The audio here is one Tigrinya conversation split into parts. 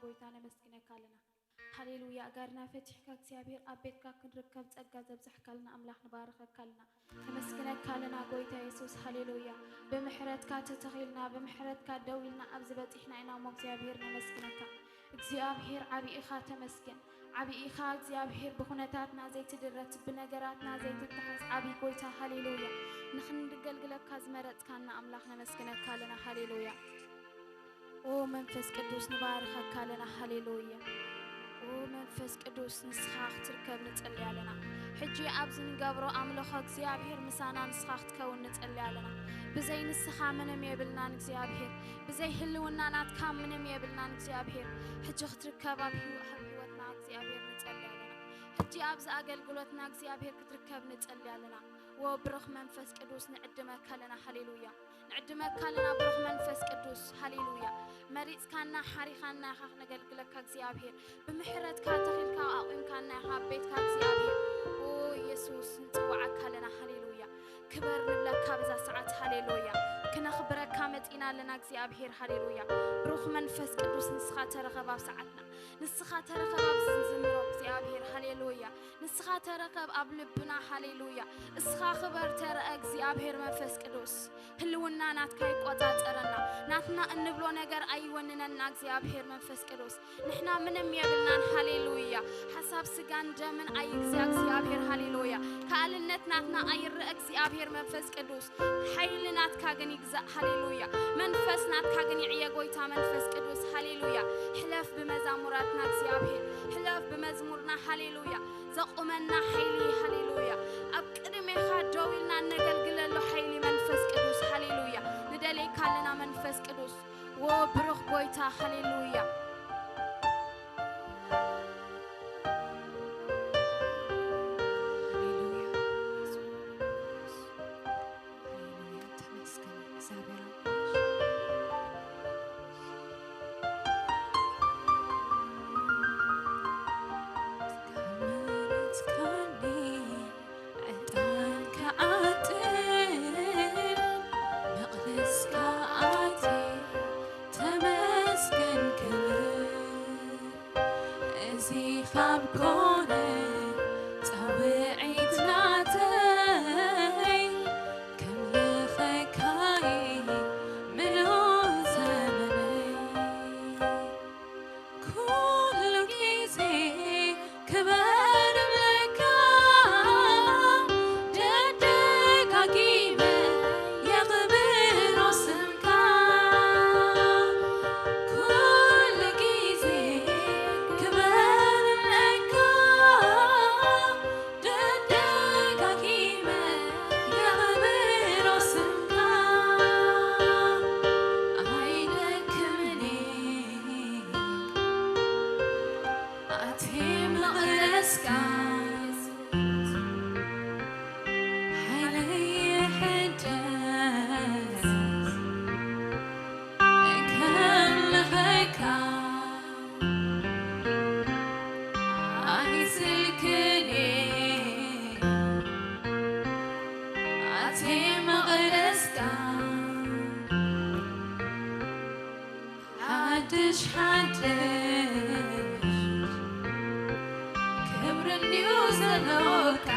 ጎይታ ነመስግነካ ኣለና። ሃሌሉያ። ኣጋርና ፈቲሕካ እግዚኣብሔር ኣብ ቤትካ ክንርከብ ጸጋ ዘብዛሕካልና ኣምላኽ ንባረኸካ ኣለና። ነመስግነካ ኣለና ጎይታ የሱስ። ሃሌሉያ። ብምሕረትካ ተተኺልና፣ ብምሕረትካ ደው ኢልና ኣብዚ በጺሕና ኢና እሞ እግዚኣብሔር ነመስግነካ። እግዚኣብሔር ዓቢ ኢኻ፣ ተመስገን። ዓቢ ኢኻ እግዚኣብሔር፣ ብኹነታትና ዘይትድረት፣ ብነገራትና ዘይትተሓዝ ዓቢ ጎይታ። ሃሌሉያ። ንኽንገልግለካ ዝመረጽካና ኣምላኽ ነመስግነካ ኣለና። ሃሌሉያ። ኦ መንፈስ ቅዱስ ንባርኸካ ኣለና። ሃሌሉያ። ኦ መንፈስ ቅዱስ ንስኻ ክትርከብ ንጸሊ ኣለና። ሕጂ ኣብዚ ንገብሮ ኣምልኾ እግዚኣብሔር ምሳና ንስኻ ክትከውን ንጸሊ ኣለና። ብዘይ ንስኻ ምንም የብልናን እግዚኣብሔር። ብዘይ ህልውና ናትካ ምንም የብልናን እግዚኣብሔር። ሕጂ ክትርከብ ኣብ ህይወ-፣ ኣብ ህይወትና እግዚኣብሔር ንጸሊ ኣለና። ሕጂ ኣብዚ ኣገልግሎትና እግዚኣብሔር ክትርከብ ንጸሊ ኣለና። ዎ ብሩኽ መንፈስ ቅዱስ ንዕድመካ ኣለና። ሃሌሉያ። ንዕድመካ ኣለና ብሩኽ መንፈስ ቅዱስ። ሃሌሉያ። መሪጽካና ሓሪኻና ኢኻ ክነገልግለካ እግዚኣብሔር። ብምሕረትካ ተኺልካ ኣቑምካና ኢኻ ኣብ ቤትካ እግዚኣብሔር። ኦ የሱስ ንጽውዓካ ኣለና። ሃሌሉያ። ክበር ንብለካ በዛ ሰዓት። ሃሌሉያ። ክነኽብረካ መጺና ኣለና እግዚኣብሔር። ሃሌሉያ። ብሩኽ መንፈስ ቅዱስ ንስኻ ተረኸብ ኣብ ሰዓትና። ንስኻ ተረኸብ ኣብ ዝንዝምሮ እግዚኣብሔር። ሃሌሉያ። ንስኻ ተረኸብ ኣብ ልብና። ሃሌሉያ። እስኻ ክበር ተረአ እግዚኣብሔር መንፈስ ቅዱስ። ህልውና ናትካ ይቆጻጸረና። ናትና እንብሎ ነገር ኣይወንነና እግዚኣብሔር መንፈስ ቅዱስ። ንሕና ምንም የብልናን። ሃሌሉያ። ሓሳብ ስጋን ደምን ኣይግዛ እግዚኣብሔር። ሃሌሉያ። ከኣልነት ናትና ኣይረአ እግዚኣብሔር መንፈስ ቅዱስ። ሓይሊ ናትካ ግን ይግዛእ። ሃሌሉያ። መንፈስ ናትካ ግን ይዕየ ጎይታ መንፈስ ቅዱስ። ሃሌሉያ። ሕለፍ ብመዛሙራትና እግዚኣብሔር። ሕለፍ ብመዝሙርና። ሃሌሉያ። ዘቑመና ሓይሊ። ሃሌሉያ። ኣብ ቅድሜኻ ደው ኢልና እነገልግለሉ ሓይሊ መንፈስ ቅዱስ። ሃሌሉያ። ንደልየካ ኣለና መንፈስ ቅዱስ። ዎ ብሩኽ ጎይታ። ሃሌሉያ። ሃሌሉያ። ሃሌሉያ። ተመስገን እግዚኣብሔር ኣምላኽ። ዕጣን ክዓጥን መቕደስካ ኣትየ ተመስገን ክብር። እዚ ካብ ኮነ ጻውዒት ናተይ ከምልኸካይ ምሉእ ዘመነይ። ኩሉ ግዜ ክበር እብለካ ደጋጊመ የኽብሮ ስምካ። ኩሉ ግዜ ክበር እብለካ ደጋጊመ የኽብሮ ስምካ። ኣይደክምን ኣትየ መቕደስካ ሓይለይ ይሕደስ ከምልኸካ። ኣይስልክን ኣትየ መቕደስካ ሓድሽ ሓድሽ ክብሪ እንድዩ ዘሎካ።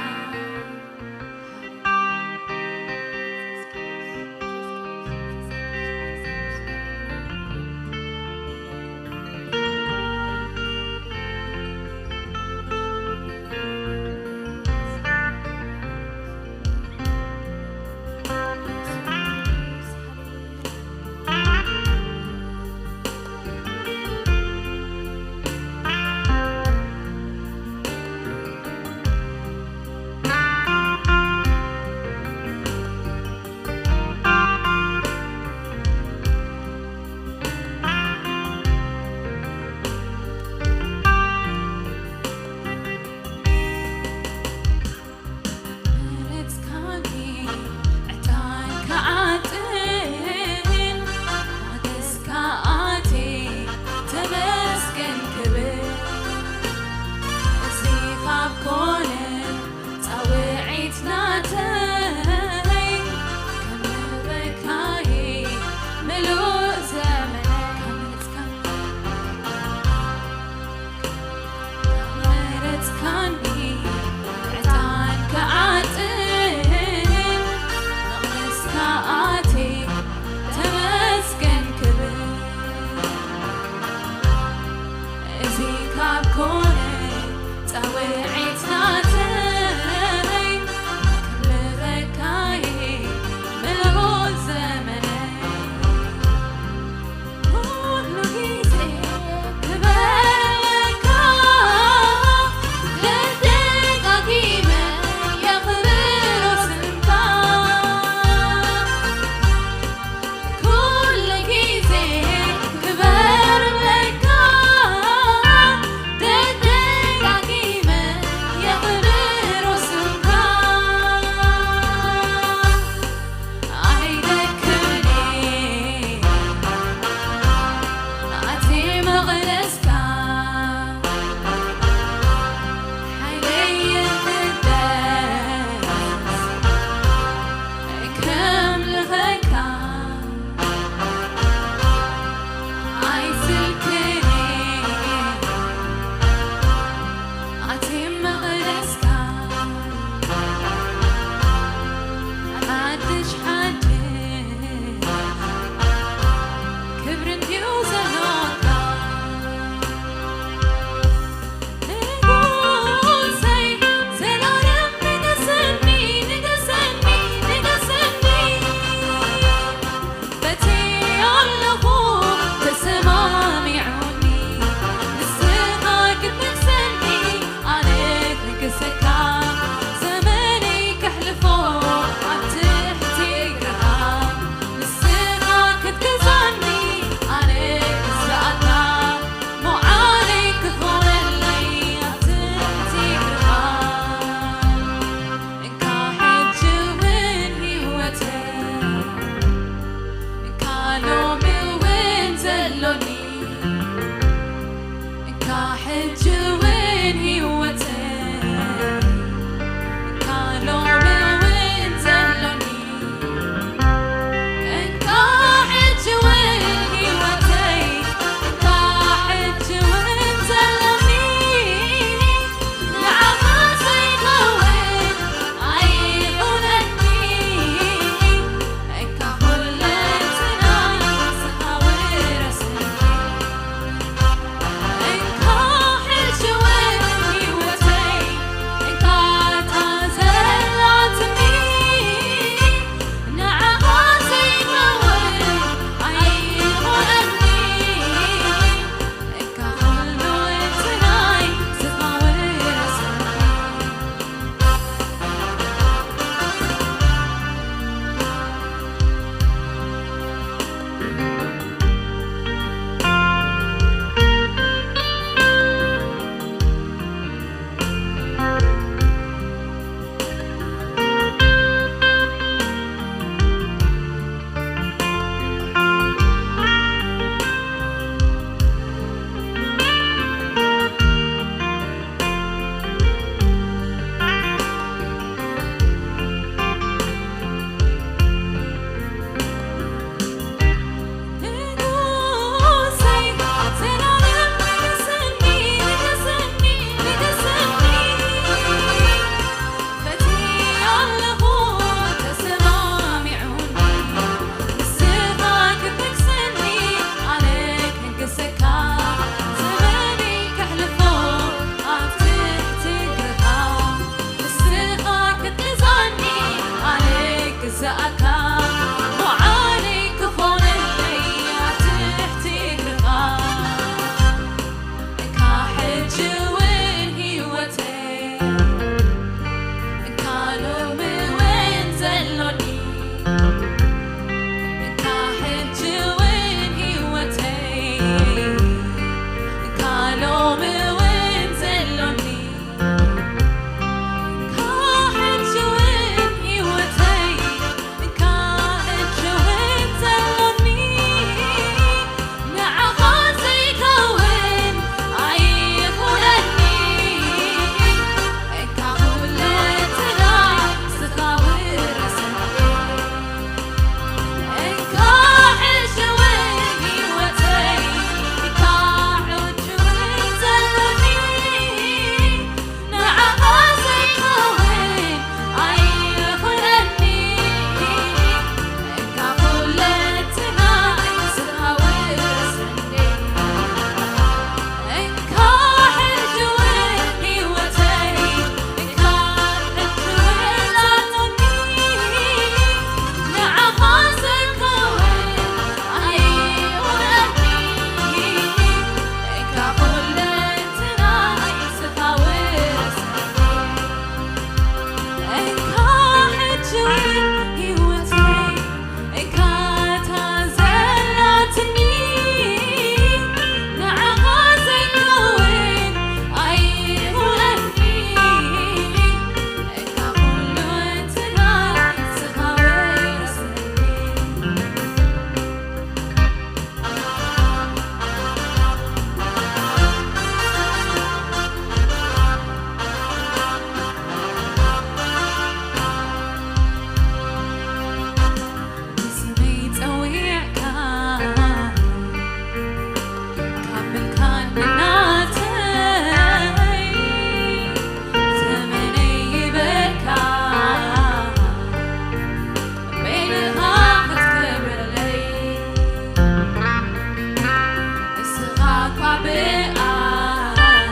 ብኣይ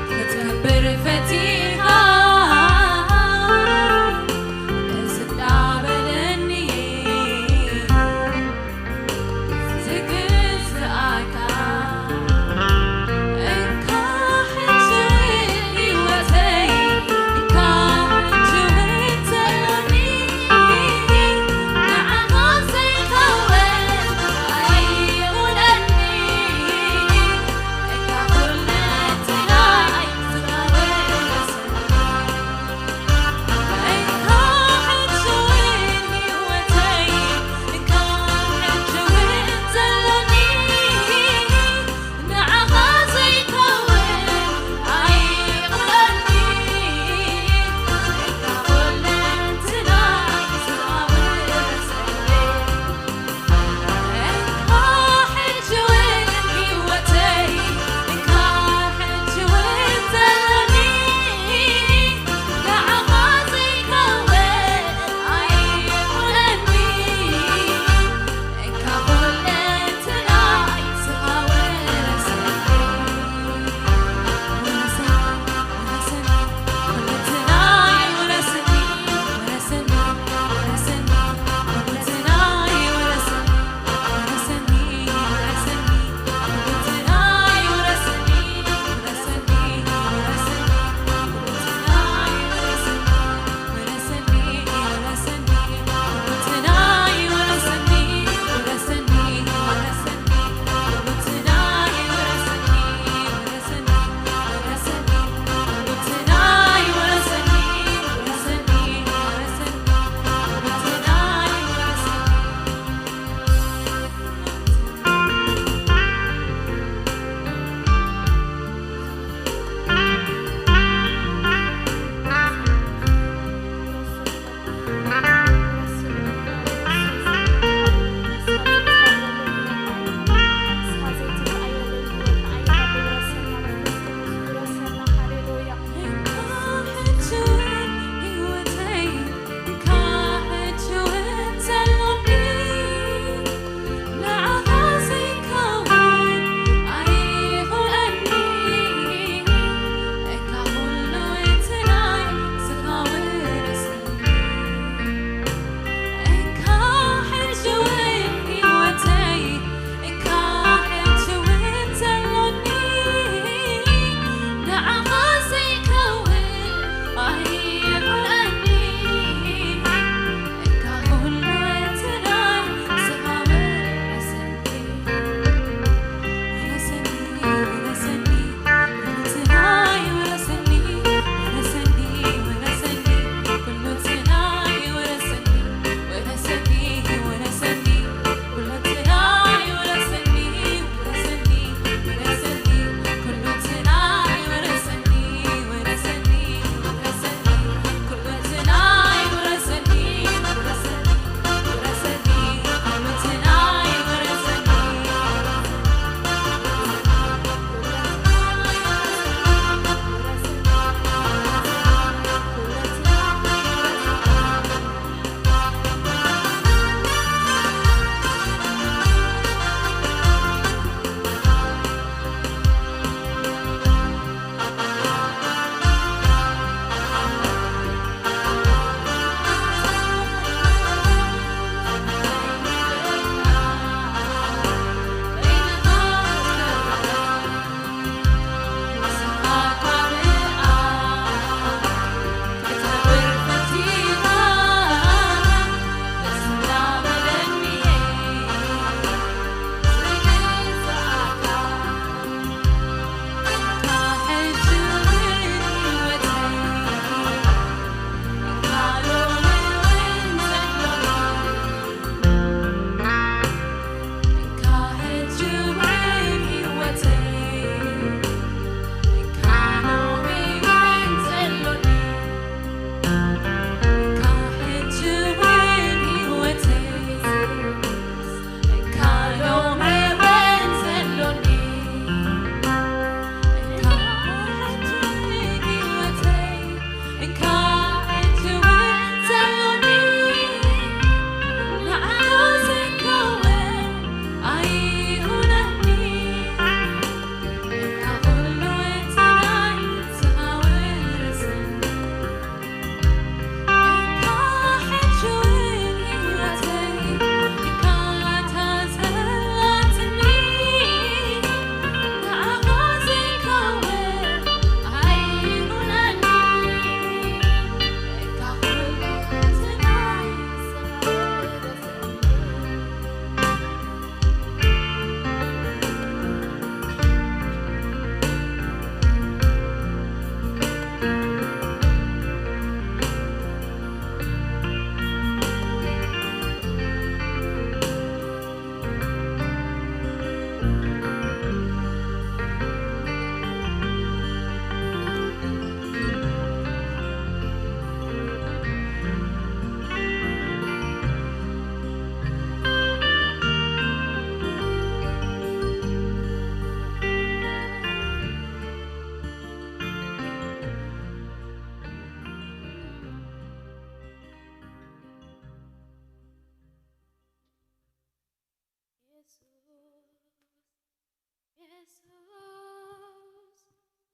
ክትከብር ፈቲኻ፣ ደስ እንዳበለኒ ዝግዝኣካ። እንካ ሕጂ ህይወተይ፣ እንካ ሕጂ ህተኒ፣ ንዓኻ ዘይከውን ኣይኹነኒ።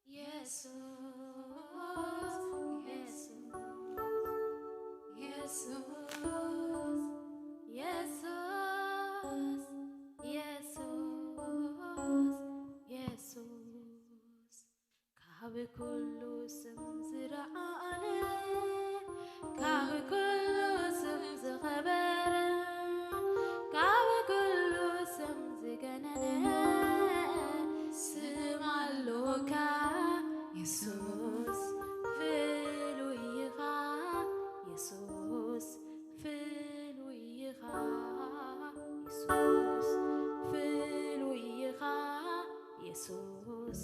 ኢየሱስ፣ ኢየሱስ፣ ኢየሱስ፣ ኢየሱስ፣ ኢየሱስ፣ ኢየሱስ፣ ካብ ኩሉ ስም ዝለዓለ፣ ካብ ኩሉ ስም ዝኸበረ፣ ካብ ኩሉ ስም ዝገነነ ስም ኣሎካ። የሱስ ፍሉይ ኢኻ፣ የሱስ ፍሉይ ኢኻ፣ የሱስ ፍሉይ ኢኻ፣ የሱስ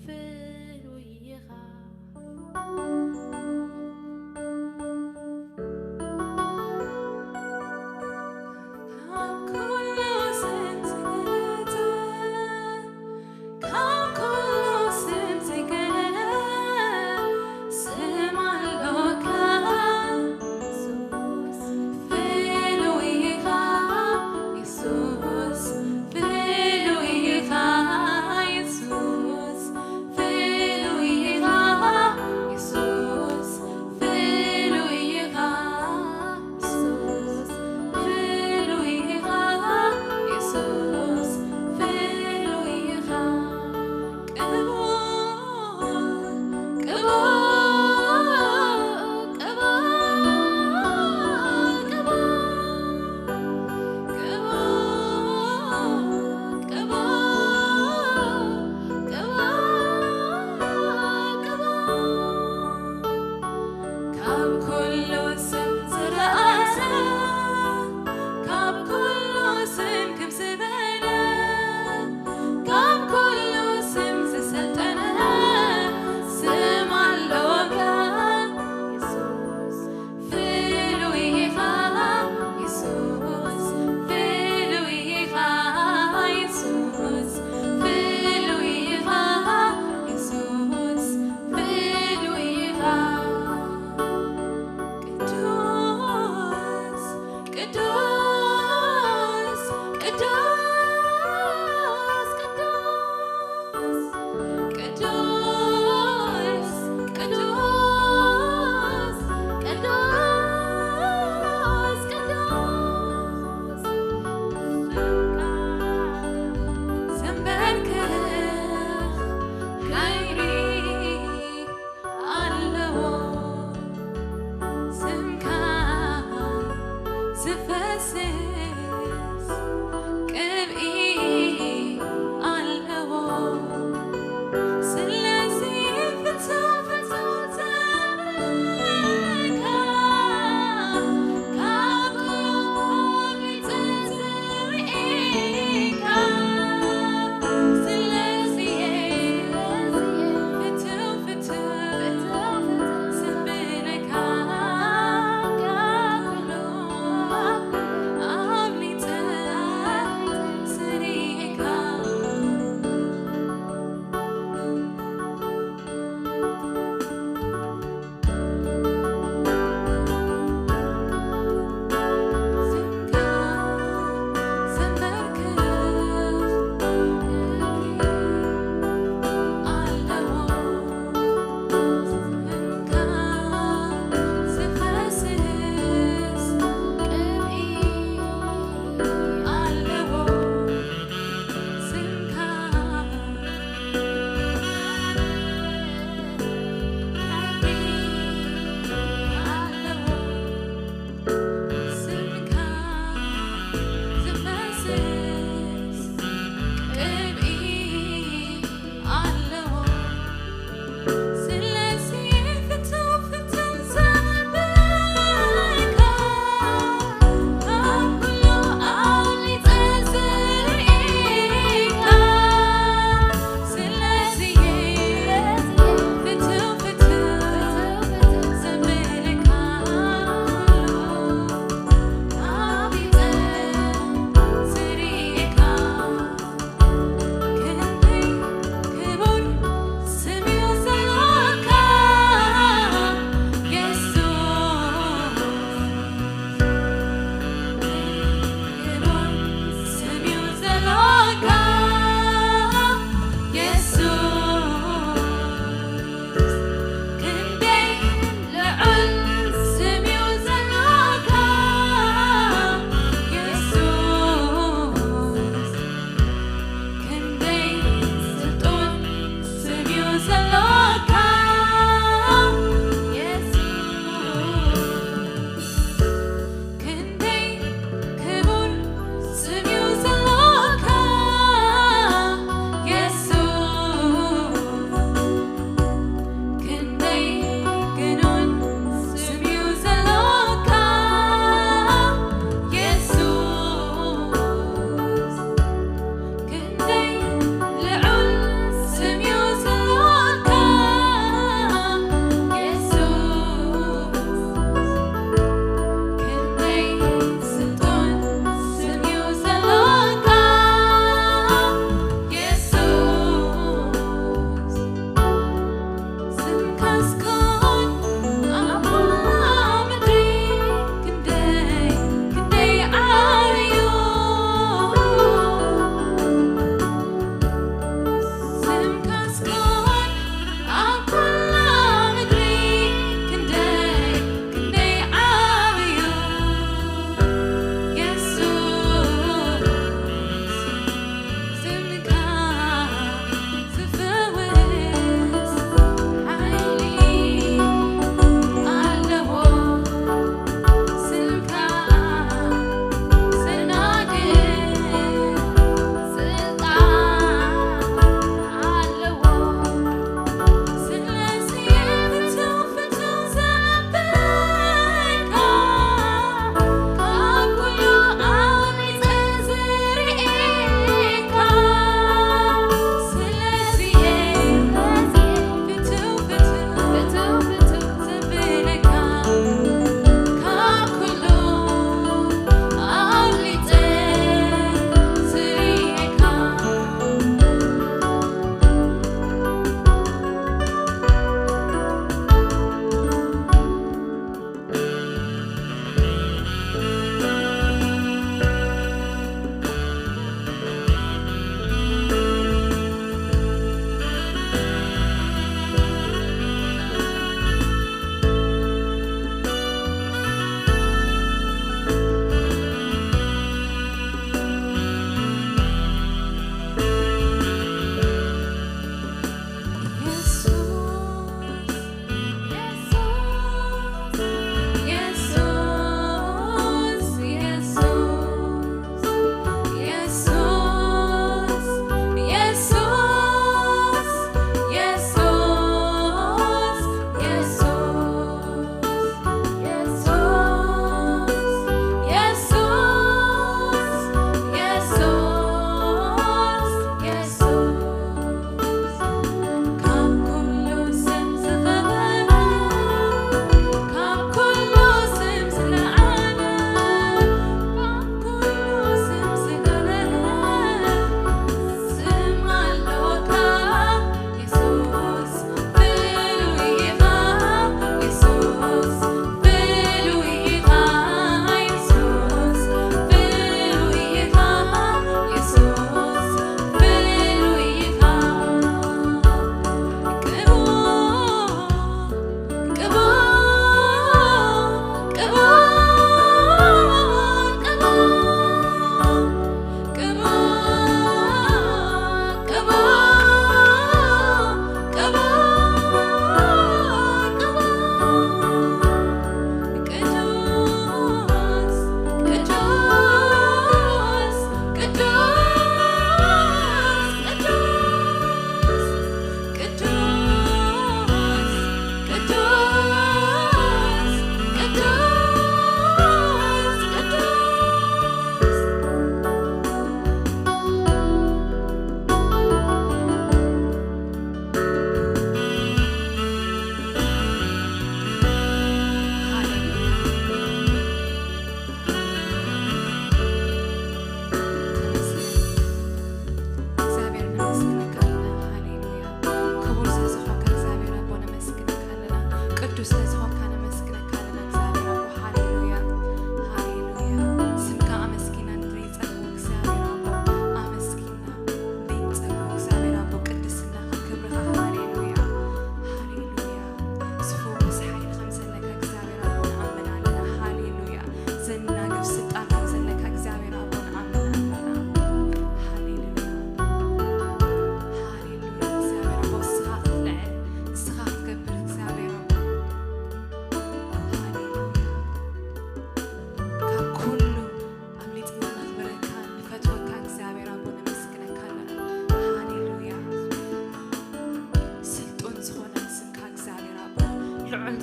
ፍሉይ ኢኻ። ካብ ኩሉ ስም ዝበለጸ፣ ካብ ኩሉ ስም ዝገነ ስም ኣሎካ። የሱስ ፍሉይ ኢኻ፣ የሱስ ፍሉይ ኢኻ፣ የሱስ ፍሉይ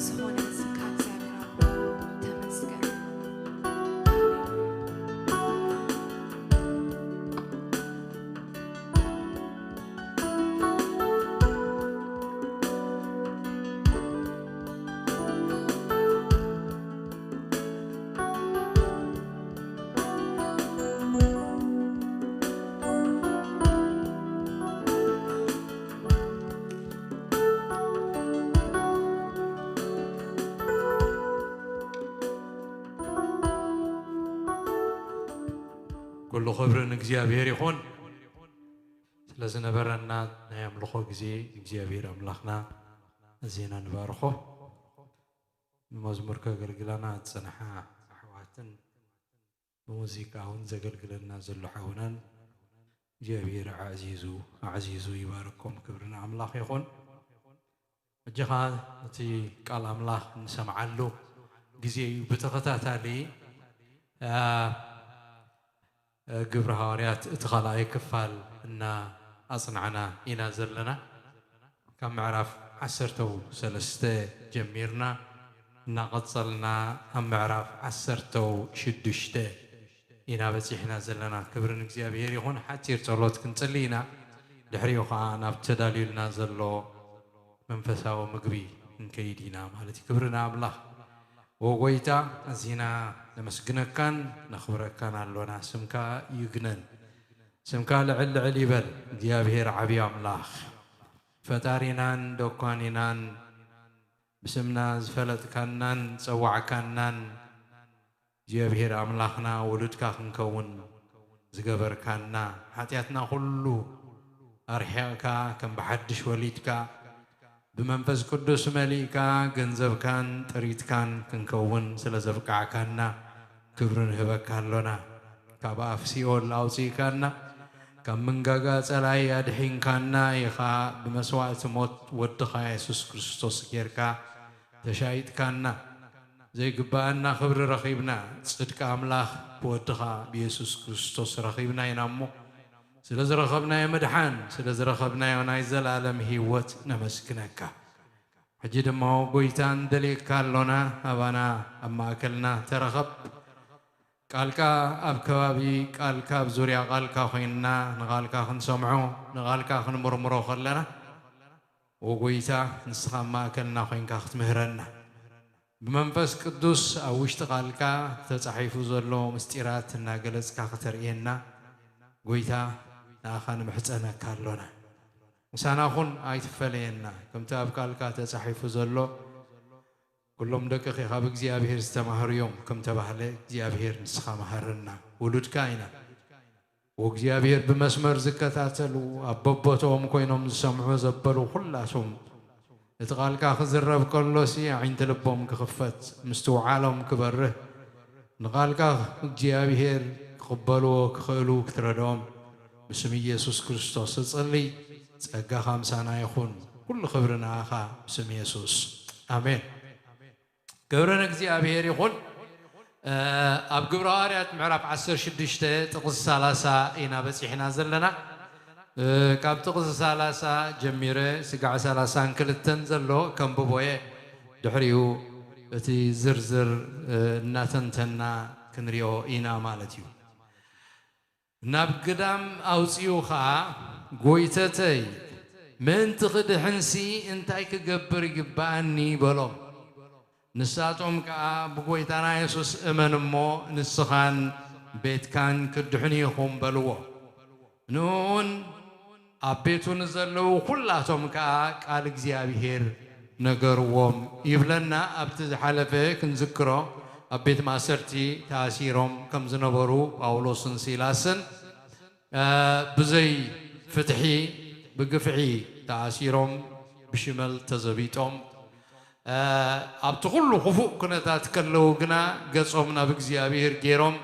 ዝኾነ ስምካ እግዚኣብሔር ኣቦ ተመስገን። ኩሉ ክብሪ ንእግዚኣብሔር ይኹን። ስለ ዝነበረና ናይ ኣምልኾ ግዜ እግዚኣብሔር ኣምላኽና ኣዚና ንባርኾ። ንመዝሙር ከገልግላና ዝጸንሓ ኣሕዋትን ብሙዚቃ እውን ዘገልግለና ዘሎ ሓውናን እግዚኣብሔር ኣዕዚዙ ኣዕዚዙ ይባርኮም። ክብሪ ንኣምላኽ ይኹን። ሕጂ ኸኣ እቲ ቃል ኣምላኽ እንሰምዓሉ ግዜ እዩ። ብተኸታታሊ ኣ፣ ግብሪ ሃዋርያት እቲ ካልኣይ ክፋል እና ኣጽናዕና ኢና ዘለና። ካብ ምዕራፍ ዓሰርተው ሰለስተ ጀሚርና እናቐጸልና ኣብ ምዕራፍ ዓሰርተው ሽዱሽተ ኢና በጺሕና ዘለና። ክብሪ ንእግዚኣብሔር ይኹን። ሓጺር ጸሎት ክንጽሊ ኢና። ድሕሪኡ ኸኣ ናብ ተዳልዩልና ዘሎ መንፈሳዊ ምግቢ ክንከይድ ኢና ማለት እዩ። ክብሪ ንኣምላኽ። ወጎይታ ኣዚና ነመስግነካን ነኽብረካን ኣሎና። ስምካ ይግነን። ስምካ ልዕል ልዕል ይበል። እግዚኣብሔር ዓብዪ ኣምላኽ ፈጣሪናን ደኳኒናን ብስምና ዝፈለጥካናን ጸዋዕካናን እግዚኣብሔር ኣምላኽና ውሉድካ ክንከውን ዝገበርካና፣ ሓጢኣትና ኩሉ ኣርሒቕካ ከም ብሓድሽ ወሊድካ ብመንፈስ ቅዱስ መሊእካ ገንዘብካን ጥሪትካን ክንከውን ስለ ዘብቃዕካና ክብሪ ንህበካ ኣሎና። ካብ ኣፍ ሲኦል ኣውጺእካና ካብ መንጋጋ ጸላኢ ኣድሒንካና ኢኻ። ብመስዋእቲ ሞት ወድኻ የሱስ ክርስቶስ ጌርካ ተሻይጥካና። ዘይግብኣና ክብሪ ረኺብና፣ ጽድቂ ኣምላኽ ብወድኻ ብየሱስ ክርስቶስ ረኺብና ኢና እሞ፣ ስለ ዝረኸብናዮ ምድሓን፣ ስለ ዝረኸብናዮ ናይ ዘለኣለም ህይወት ነመስግነካ። ሕጂ ድማ ጎይታ ንደልየካ ኣሎና፣ ኣባና ኣብ ማእከልና ተረኸብ። ቃልካ ኣብ ከባቢ ቃልካ ኣብ ዙርያ ቃልካ ኮይንና ንቃልካ ክንሰምዖ ንቃልካ ክንምርምሮ ከለና ወጎይታ ንስኻ ኣብ ማእከልና ኮይንካ ክትምህረና ብመንፈስ ቅዱስ ኣብ ውሽጢ ቃልካ ተጻሒፉ ዘሎ ምስጢራት እናገለጽካ ክተርእየና ጎይታ ንኣኻ ንምሕጸነካ ኣሎና። ምሳና ኩን ኣይትፈለየና። ከምቲ ኣብ ቃልካ ተጻሒፉ ዘሎ ኩሎም ደቅኺ ካብ እግዚኣብሔር ዝተማህሩ እዮም ከም ተባህለ እግዚኣብሔር ንስኻ መሃረና። ውሉድካ ኢና። ወእግዚኣብሔር ብመስመር ዝከታተሉ ኣብ በቦትኦም ኮይኖም ዝሰምዑ ዘበሉ ኩላቶም እቲ ቃልካ ክዝረብ ከሎሲ ኣዒንቲ ልቦም ክኽፈት ምስትውዓሎም ክበርህ ንቃልካ እግዚኣብሔር ክቕበልዎ ክኽእሉ ክትረድኦም ብስም ኢየሱስ ክርስቶስ እጽሊ። ጸጋኻ ምሳና ይኹን። ኩሉ ክብሪ ንኣኻ ብስም የሱስ ኣሜን። ክብሪ ንእግዚኣብሔር ይኹን። ኣብ ግብረ ሃዋርያት ምዕራፍ ዓሰርተ ሽዱሽተ ጥቕሲ ሰላሳ ኢና በጺሕና ዘለና። ካብ ጥቕሲ ሰላሳ ጀሚረ ስጋዕ ሰላሳን ክልተን ዘሎ ከንብቦ እየ። ድሕሪኡ እቲ ዝርዝር እናተንተና ክንሪኦ ኢና ማለት እዩ። ናብ ግዳም ኣውጺኡ ኸኣ፣ ጎይተተይ፣ ምእንቲ ክድሕንሲ እንታይ ክገብር ይግብኣኒ? በሎም። ንሳቶም ከኣ፣ ብጎይታና የሱስ እመን እሞ፣ ንስኻን ቤትካን ክትድሕኑ ኢኹም፣ በልዎ። ንእኡን ኣብ ቤቱ ንዘለዉ ኹላቶም ከኣ ቃል እግዚኣብሄር ነገርዎም ይብለና። ኣብቲ ዝሓለፈ ክንዝክሮ ኣብ ቤት ማእሰርቲ ተኣሲሮም ከም ዝነበሩ ጳውሎስን ሲላስን ብዘይ ፍትሒ ብግፍዒ ተኣሲሮም ብሽመል ተዘቢጦም ኣብቲ ኩሉ ክፉእ ኩነታት ከለዉ ግና ገጾም ናብ እግዚኣብሄር ገይሮም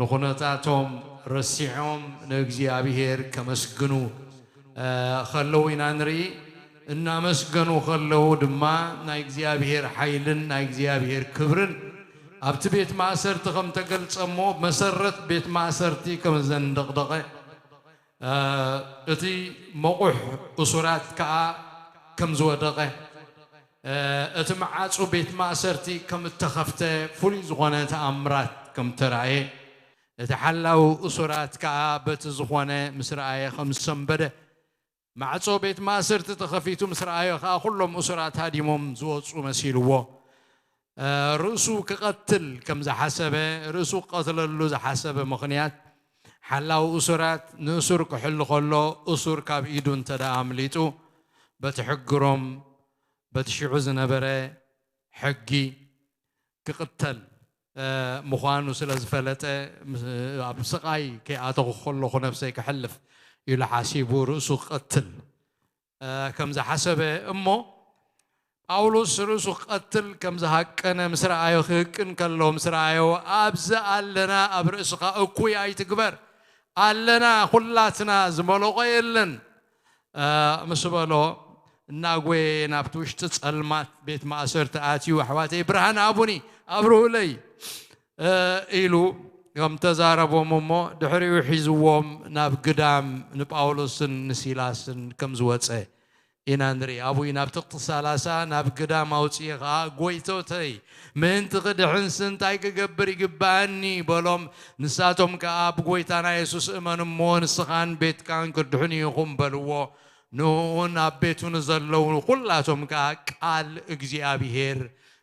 ንኹነታቶም ረሲዖም ንእግዚኣብሄር ከመስግኑ ከለዉ ኢና ንርኢ። እናመስገኑ ከለዉ ድማ ናይ እግዚኣብሄር ሓይልን ናይ እግዚኣብሄር ክብርን ኣብቲ ቤት ማእሰርቲ ከም ተገልጸ እሞ መሰረት ቤት ማእሰርቲ ከም ዘንደቕደቐ እቲ መቑሕ እሱራት ከኣ ከም ዝወደቐ እቲ መዓጹ ቤት ማእሰርቲ ከም እተኸፍተ፣ ፍሉይ ዝኾነ ተኣምራት ከም ተራእየ፣ እቲ ሓላዊ እሱራት ከኣ በቲ ዝኾነ ምስ ረኣየ ከም ዝሰንበደ፣ ማዕጾ ቤት ማእሰርቲ ተኸፊቱ ምስ ረኣዮ ከኣ ኩሎም እሱራት ሃዲሞም ዝወጹ መሲልዎ። ርእሱ ክቐትል ከም ዝሓሰበ፣ ርእሱ ክቐትለሉ ዝሓሰበ ምኽንያት፣ ሓላዊ እሱራት ንእሱር ክሕሉ ከሎ፣ እሱር ካብ ኢዱ እንተ ደኣ ኣምሊጡ፣ በቲ ሕግሮም፣ በቲ ሽዑ ዝነበረ ሕጊ ክቕተል ምዃኑ ስለ ዝፈለጠ፣ ኣብ ስቓይ ከይኣተኹ ከለኹ ነፍሰይ ከሕልፍ ኢሉ ሓሲቡ ርእሱ ክቐትል ከም ዝሓሰበ እሞ፣ ጳውሎስ ርእሱ ክቐትል ከም ዝሃቀነ ምስ ረኣዮ፣ ክህቅን ከሎ ምስ ረኣዮ፣ "ኣብዚ ኣለና፣ ኣብ ርእስኻ እኩይ ኣይትግበር፣ ኣለና፣ ኩላትና፣ ዝመለቖ የለን" ምስ በሎ፣ እናጎየ ናብቲ ውሽጢ ጸልማት ቤት ማእሰርቲ ኣትዩ፣ "ኣሕዋተይ፣ ብርሃን ሃቡኒ፣ ኣብርሁለይ" ኢሉ ከም ተዛረቦም እሞ፣ ድሕሪኡ ሒዝዎም ናብ ግዳም ንጳውሎስን ንሲላስን ከም ዝወጸ ኢና ንርኢ። ኣብኡ እዩ ናብ ትቕቲ ሰላሳ፣ "ናብ ግዳም ኣውጽኤ ኸኣ፣ ጎይቶተይ፣ ምእንቲ ክድሕንሲ እንታይ ክገብር ይግብኣኒ?" በሎም። ንሳቶም ከኣ፣ "ብጎይታና የሱስ እመን እሞ፣ ንስኻን ቤትካን ክትድሕኑ ኢኹም" በልዎ። ንእኡን ኣብ ቤቱ ንዘለዉ ኩላቶም ከኣ ቃል እግዚኣብሄር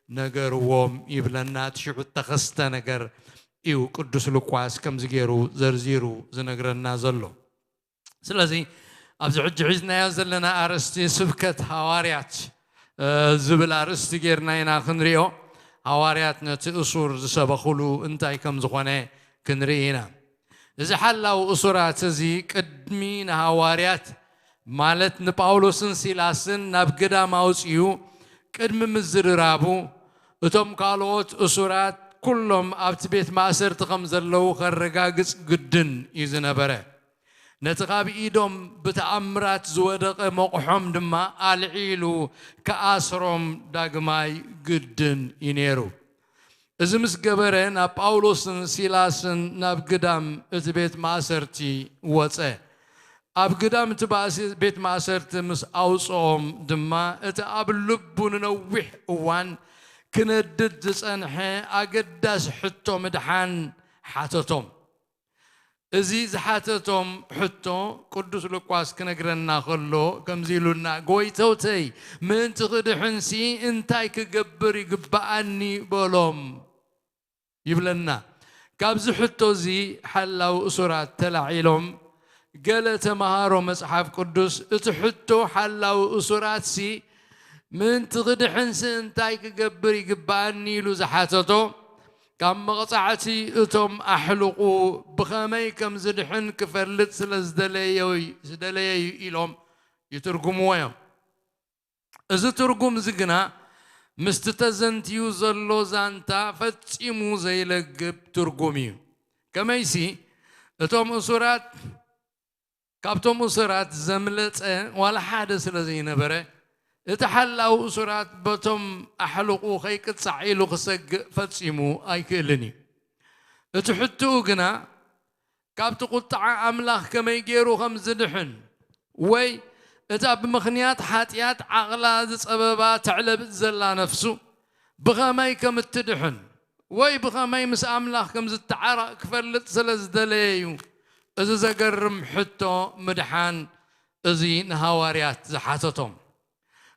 ነገርዎም ይብለና። እቲ ሽዑ እተኸስተ ነገር እዩ ቅዱስ ሉቃስ ከምዚ ገይሩ ዘርዚሩ ዝነግረና ዘሎ። ስለዚ ኣብዚ ሕጂ ሒዝናዮ ዘለና ኣርእስቲ ስብከት ሃዋርያት፣ እ፣ ዝብል ኣርእስቲ ጌርና ኢና ክንሪኦ። ሃዋርያት ነቲ እሱር ዝሰበኹሉ እንታይ ከም ዝኾነ ክንርኢ ኢና። እዚ ሓላው እሱራት እዚ ቅድሚ ንሃዋርያት፣ ማለት ንጳውሎስን ሲላስን ናብ ግዳም ኣውጺኡ ቅድሚ ምዝርራቡ፣ እቶም ካልኦት እሱራት ኩሎም ኣብቲ ቤት ማእሰርቲ ከም ዘለዉ ከረጋግጽ ግድን እዩ ዝነበረ። ነቲ ካብ ኢዶም ብተኣምራት ዝወደቐ መቑሖም ድማ ኣልዒሉ ክኣስሮም ዳግማይ ግድን እዩ ነይሩ። እዚ ምስ ገበረ፣ ናብ ጳውሎስን ሲላስን ናብ ግዳም እቲ ቤት ማእሰርቲ ወጸ። ኣብ ግዳም እቲ ባእሲ-፣ ቤት ማእሰርቲ ምስ ኣውጽኦም ድማ፣ እቲ ኣብ ልቡ ንነዊሕ እዋን ክነድድ ዝጸንሐ ኣገዳሲ ሕቶ ምድሓን ሓተቶም። እዚ ዝሓተቶም ሕቶ፣ ቅዱስ ሉቃስ ክነግረና ከሎ ከምዚ ኢሉና፣ "ጎይቶተይ፣ ምእንቲ ክድሕንሲ እንታይ ክገብር ይግብኣኒ?" በሎም ይብለና። ካብዚ ሕቶ እዚ ሓላው እሱራት ተላዒሎም፣ ገለ ተመሃሮ መጽሓፍ ቅዱስ፣ እቲ ሕቶ ሓላው እሱራትሲ፣ "ምእንቲ ክድሕንሲ እንታይ ክገብር ይግብኣኒ?" ኢሉ ዝሓተቶ፣ ካብ መቕጻዕቲ እቶም ኣሕልቑ ብኸመይ ከም ዝድሕን ክፈልጥ ስለ ዝደለየ፣ ዝደለየ እዩ ኢሎም ይትርጉምዎ እዮም። እዚ ትርጉም እዚ ግና ምስቲ ተዘንትዩ ዘሎ ዛንታ ፈጺሙ ዘይለግብ ትርጉም እዩ። ከመይሲ፣ እቶም እሱራት፣ ካብቶም እሱራት ዘምለጸ ዋላ ሓደ ስለ ዘይነበረ፣ እቲ ሓላው እሱራት በቶም ኣሕልቑ ከይቅጻዕ ኢሉ ክሰግእ ፈጺሙ ኣይክእልን እዩ። እቲ ሕትኡ ግና፣ ካብቲ ቁጥዓ ኣምላኽ ከመይ ገይሩ ከም ዝድሕን፣ ወይ እታ ብምኽንያት ሓጢኣት ዓቕላ ዝጸበባ ተዕለብጥ ዘላ ነፍሱ ብኸመይ ከም እትድሕን፣ ወይ ብኸመይ ምስ ኣምላኽ ከም ዝተዓረቕ ክፈልጥ ስለ ዝደለየ እዩ። እዚ ዘገርም ሕቶ ምድሓን እዚ ንሃዋርያት ዝሓተቶም።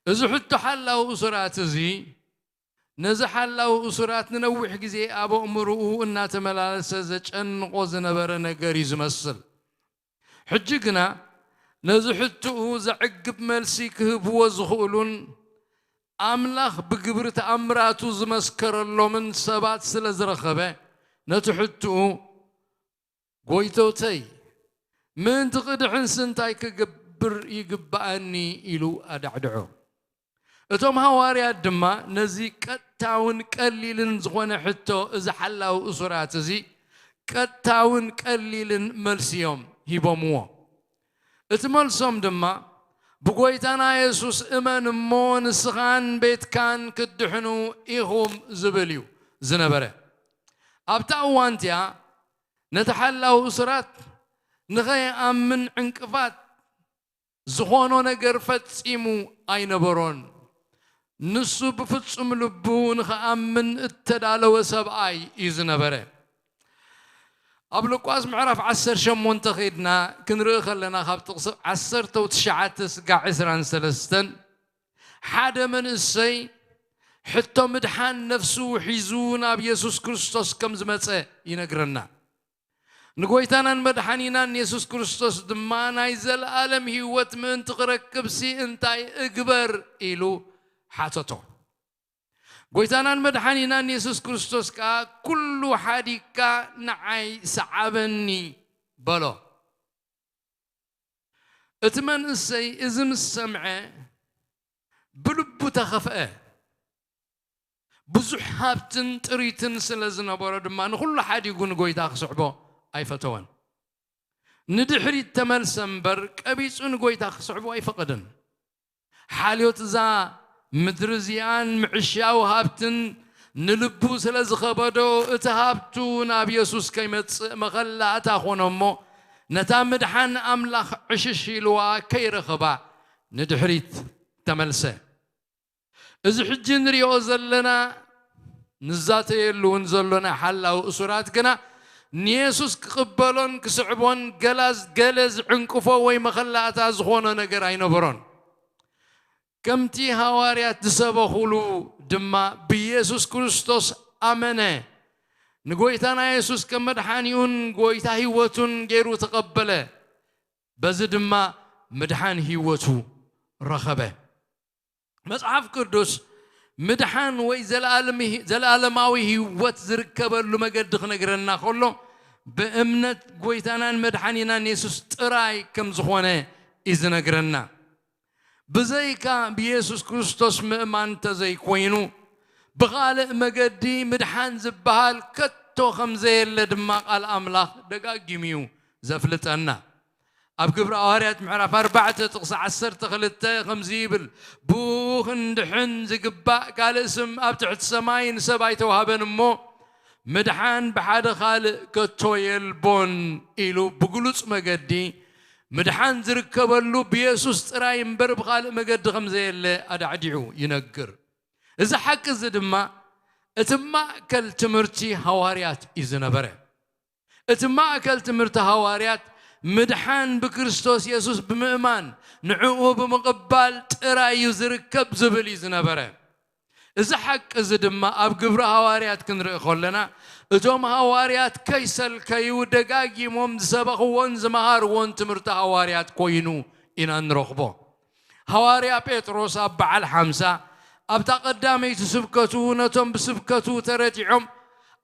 እዚ ሕቶ ሓላው እሱራት እዚ፣ ነዚ ሓላው እሱራት ንነዊሕ ግዜ ኣብ ኣእምሮኡ እናተመላለሰ ዘጨንቖ ዝነበረ ነገር እዩ ዝመስል። ሕጂ ግና ነዚ ሕቶኡ ዘዕግብ መልሲ ክህብዎ ዝኽእሉን ኣምላኽ ብግብሪ ተኣምራቱ ዝመስከረሎምን ሰባት ስለ ዝረኸበ፣ ነቲ ሕቶኡ፣ "ጎይቶተይ፣ ምእንቲ ክድሕንሲ እንታይ ክገብር ይግብኣኒ?" ኢሉ ኣዳዕድዖ። እቶም ሃዋርያት ድማ ነዚ ቀጥታውን ቀሊልን ዝኾነ ሕቶ እዚ ሓላው እሱራት እዚ ቀጥታውን ቀሊልን መልሲ እዮም ሂቦምዎ። እቲ መልሶም ድማ፣ "ብጎይታና የሱስ እመን እሞ ንስኻን ቤትካን ክትድሕኑ ኢኹም" ዝብል እዩ ዝነበረ። ኣብታ እዋን እቲኣ ነቲ ሓላው እሱራት ንኸይኣምን ዕንቅፋት ዝኾኖ ነገር ፈጺሙ ኣይነበሮን። ንሱ ብፍጹም ልቡ ንኽኣምን እተዳለወ ሰብኣይ እዩ ዝነበረ። ኣብ ሉቃስ ምዕራፍ ዓሰርተ ሸሞንተ ኸይድና ክንርኢ ከለና፣ ካብ ጥቕሲ ዓሰርተ ትሽዓተ ስጋዕ ዕስራን ሰለስተን፣ ሓደ መንእሰይ ሕቶ ምድሓን ነፍሱ ሒዙ ናብ የሱስ ክርስቶስ ከም ዝመጸ ይነግረና። ንጎይታናን መድሓኒናን የሱስ ክርስቶስ ድማ፣ "ናይ ዘለኣለም ህይወት ምእንቲ ክረክብሲ እንታይ እግበር?" ኢሉ ሓተቶ። ጎይታናን መድሓኒናን የሱስ ክርስቶስ ከኣ፣ "ኩሉ ሓዲግካ ንዓይ ሰዓበኒ" በሎ። እቲ መንእሰይ እዚ ምስ ሰምዐ፣ ብልቡ ተኸፍአ። ብዙሕ ሃብትን ጥሪትን ስለ ዝነበሮ ድማ፣ ንኹሉ ሓዲጉ ንጎይታ ክስዕቦ ኣይፈተወን። ንድሕሪት ተመልሰ እምበር፣ ቀቢጹ ንጎይታ ክስዕቦ ኣይፈቐደን። ሓልዮት እዛ ምድሪ እዚኣን ምዕሻው ሃብትን ንልቡ ስለ ዝኸበዶ፣ እቲ ሃብቱ ናብ የሱስ ከይመጽእ መኸላእታ ኾነ እሞ፣ ነታ ምድሓን ኣምላኽ ዕሽሽ ኢልዋ ከይረኸባ፣ ንድሕሪት ተመልሰ። እዚ ሕጂ ንሪኦ ዘለና፣ ንዛተየሉ እውን ዘሎና ሓላዊ እሱራት ግና፣ ንየሱስ ክቕበሎን ክስዕቦን ገላዝ-፣ ገለ ዝዕንቅፎ ወይ መኸላእታ ዝኾኖ ነገር ኣይነበሮን። ከምቲ ሃዋርያት ዝሰበኹሉ ድማ፣ ብየሱስ ክርስቶስ ኣመነ። ንጎይታና የሱስ ከም መድሓኒኡን ጎይታ ህይወቱን ገይሩ ተቐበለ። በዚ ድማ ምድሓን ህይወቱ ረኸበ። መጽሓፍ ቅዱስ ምድሓን ወይ ዘለኣለም-፣ ዘለኣለማዊ ህይወት ዝርከበሉ መገዲ ክነግረና ከሎ፣ ብእምነት ጎይታናን መድሓኒናን የሱስ ጥራይ ከም ዝኾነ እዩ ዝነግረና። ብዘይካ ብየሱስ ክርስቶስ ምእማን እንተዘይኮይኑ፣ ብኻልእ መገዲ ምድሓን ዝበሃል ከቶ ከም ዘየለ ድማ ቃል ኣምላኽ ደጋጊሙ እዩ ዘፍልጠና። ኣብ ግብሪ ሃዋርያት ምዕራፍ ኣርባዕተ ጥቕሲ ዓሰርተ ክልተ ከምዚ ይብል፣ "ብኡ ክንድሕን ዝግባእ ካልእ ስም ኣብ ትሕቲ ሰማይ ንሰብ ኣይተዋህበን እሞ፣ ምድሓን ብሓደ ካልእ ከቶ የልቦን" ኢሉ ብግሉጽ መገዲ ምድሓን ዝርከበሉ ብየሱስ ጥራይ እምበር ብኻልእ መገዲ ከም ዘየለ ኣዳዕዲዑ ይነግር። እዚ ሓቂ እዚ ድማ እቲ ማእከል ትምህርቲ ሃዋርያት እዩ ዝነበረ። እቲ ማእከል ትምህርቲ ሃዋርያት ምድሓን ብክርስቶስ የሱስ ብምእማን፣ ንዕኡ ብምቕባል ጥራይ እዩ ዝርከብ ዝብል እዩ ዝነበረ። እዚ ሓቂ እዚ ድማ ኣብ ግብሪ ሃዋርያት ክንርኢ ከለና፣ እቶም ሃዋርያት ከይሰልከዩ ደጋጊሞም ዝሰበኽዎን ዝመሃርዎን ትምህርቲ ሃዋርያት ኮይኑ ኢና ንረኽቦ። ሃዋርያ ጴጥሮስ ኣብ በዓል ሓምሳ፣ ኣብታ ቀዳመይቲ ስብከቱ፣ ነቶም ብስብከቱ ተረቲዖም፣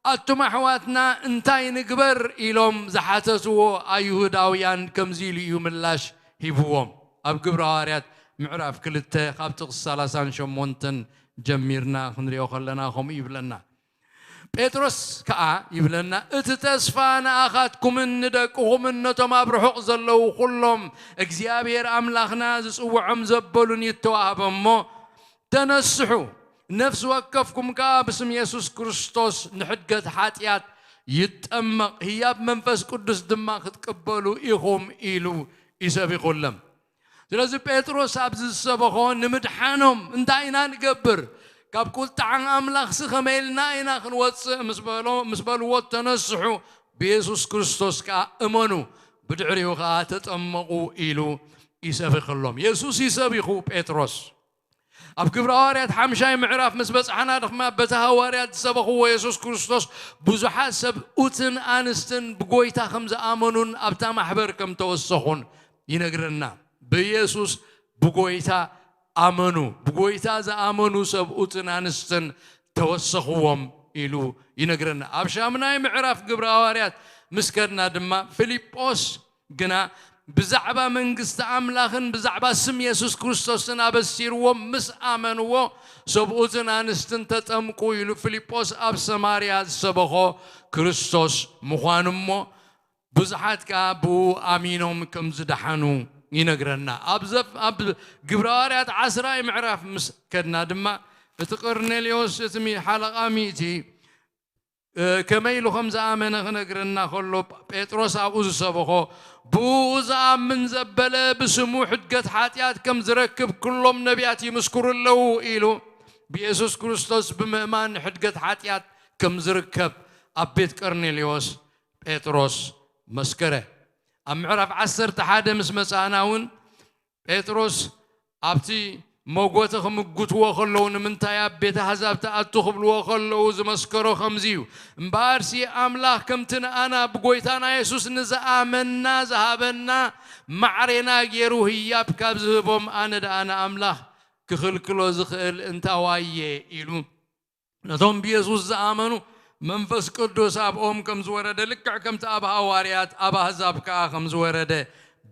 "ኣቱም ኣሕዋትና፣ እንታይ ንግበር?" ኢሎም ዝሓተትዎ ኣይሁዳውያን ከምዚ ኢሉ እዩ ምላሽ ሂብዎም። ኣብ ግብሪ ሃዋርያት ምዕራፍ ክልተ ካብ ጥቕሲ ሰላሳን ሸሞንተን ጀሚርና ክንሪኦ ከለና ከምኡ ይብለና። ጴጥሮስ ከኣ ይብለና፣ "እቲ ተስፋ ንኣኻትኩምን ንደቅኹምን ነቶም ኣብ ርሑቕ ዘለዉ ኩሎም፣ እግዚኣብሔር ኣምላኽና ዝጽውዖም ዘበሉን ይተዋህበ እሞ፣ ተነስሑ፣ ነፍሲ ወከፍኩም ከኣ ብስም የሱስ ክርስቶስ ንሕድገት ሓጢኣት ይጠመቕ፣ ህያብ መንፈስ ቅዱስ ድማ ክትቅበሉ ኢኹም" ኢሉ እዩ ሰቢኹሎም። ስለዚ ጴጥሮስ ኣብዚ ዝሰበኾ ንምድሓኖም እንታይ ኢና ንገብር? ካብ ቁጥዓን ኣምላኽሲ ከመይ ኢልና ኢና ክንወጽእ? ምስ በሎ-፣ ምስ በልዎ፣ "ተነስሑ፣ ብየሱስ ክርስቶስ ከኣ እመኑ፣ ብድሕሪኡ ከኣ ተጠመቑ" ኢሉ ይሰብኸሎም። የሱስ ይሰቢኹ ጴጥሮስ። ኣብ ግብረ ሃዋርያት ሓምሻይ ምዕራፍ ምስ በጽሓና ድማ፣ በቲ ሃዋርያት ዝሰበኽዎ የሱስ ክርስቶስ ብዙሓት ሰብኡትን ኣንስትን ብጎይታ ከም ዝኣመኑን ኣብታ ማሕበር ከም ተወሰኹን ይነግረና። ብየሱስ ብጎይታ ኣመኑ፣ ብጎይታ ዝኣመኑ ሰብኡትን ኣንስትን ተወሰኽዎም ኢሉ ይነግረና። ኣብ ሻምናይ ምዕራፍ ግብረ ሃዋርያት ምስ ከድና ድማ፣ ፊልጶስ ግና ብዛዕባ መንግስቲ ኣምላኽን ብዛዕባ ስም የሱስ ክርስቶስን ኣበሲርዎም ምስ ኣመንዎ፣ ሰብኡትን ኣንስትን ተጠምቁ ኢሉ ፊልጶስ ኣብ ሰማርያ ዝሰበኾ ክርስቶስ ምዃኑ እሞ፣ ብዙሓት ከኣ ብኡ ኣሚኖም ከም ዝደሓኑ ይነግረና። ኣብ ዘፍ-፣ ኣብ ግብረ ሃዋርያት ዓስራይ ምዕራፍ ምስ ከድና ድማ፣ እቲ ቆርኔሌዎስ፣ እቲ ሚ-፣ ሓለቓ ሚእቲ፣ እ፣ ከመይ ኢሉ ከም ዝኣመነ ክነግረና ከሎ፣ ጴጥሮስ ኣብኡ ዝሰበኾ፣ "ብኡ ዝኣምን ዘበለ ብስሙ ሕድገት ሓጢኣት ከም ዝረክብ ኩሎም ነቢያት ይምስክሩ ኣለዉ" ኢሉ ብየሱስ ክርስቶስ ብምእማን ሕድገት ሓጢኣት ከም ዝርከብ ኣብ ቤት ቀርኔሌዎስ ጴጥሮስ መስከረ። ኣብ ምዕራፍ ዓሰርተ ሓደ ምስ መጻእና እውን ጴጥሮስ ኣብቲ መጎተ ክምጉትዎ ከለዉ፣ "ንምንታይ ኣብ ቤት ኣሕዛብ ትኣቱ?" ክብልዎ ከለዉ ዝመስከሮ ከምዚ እዩ፣ "እምበኣርሲ ኣምላኽ ከምቲ ንኣና ብጎይታና የሱስ ንዝኣመንና ዝሃበና ማዕሬና ገይሩ ህያብ ካብ ዝህቦም ኣነ ደኣ ንኣምላኽ ክኽልክሎ ዝኽእል እንታዋየ?" ኢሉ ነቶም ብየሱስ ዝኣመኑ መንፈስ ቅዱስ ኣብኦም ከም ዝወረደ፣ ልክዕ ከምቲ ኣብ ሃዋርያት ኣብ ኣህዛብ ከኣ ከም ዝወረደ፣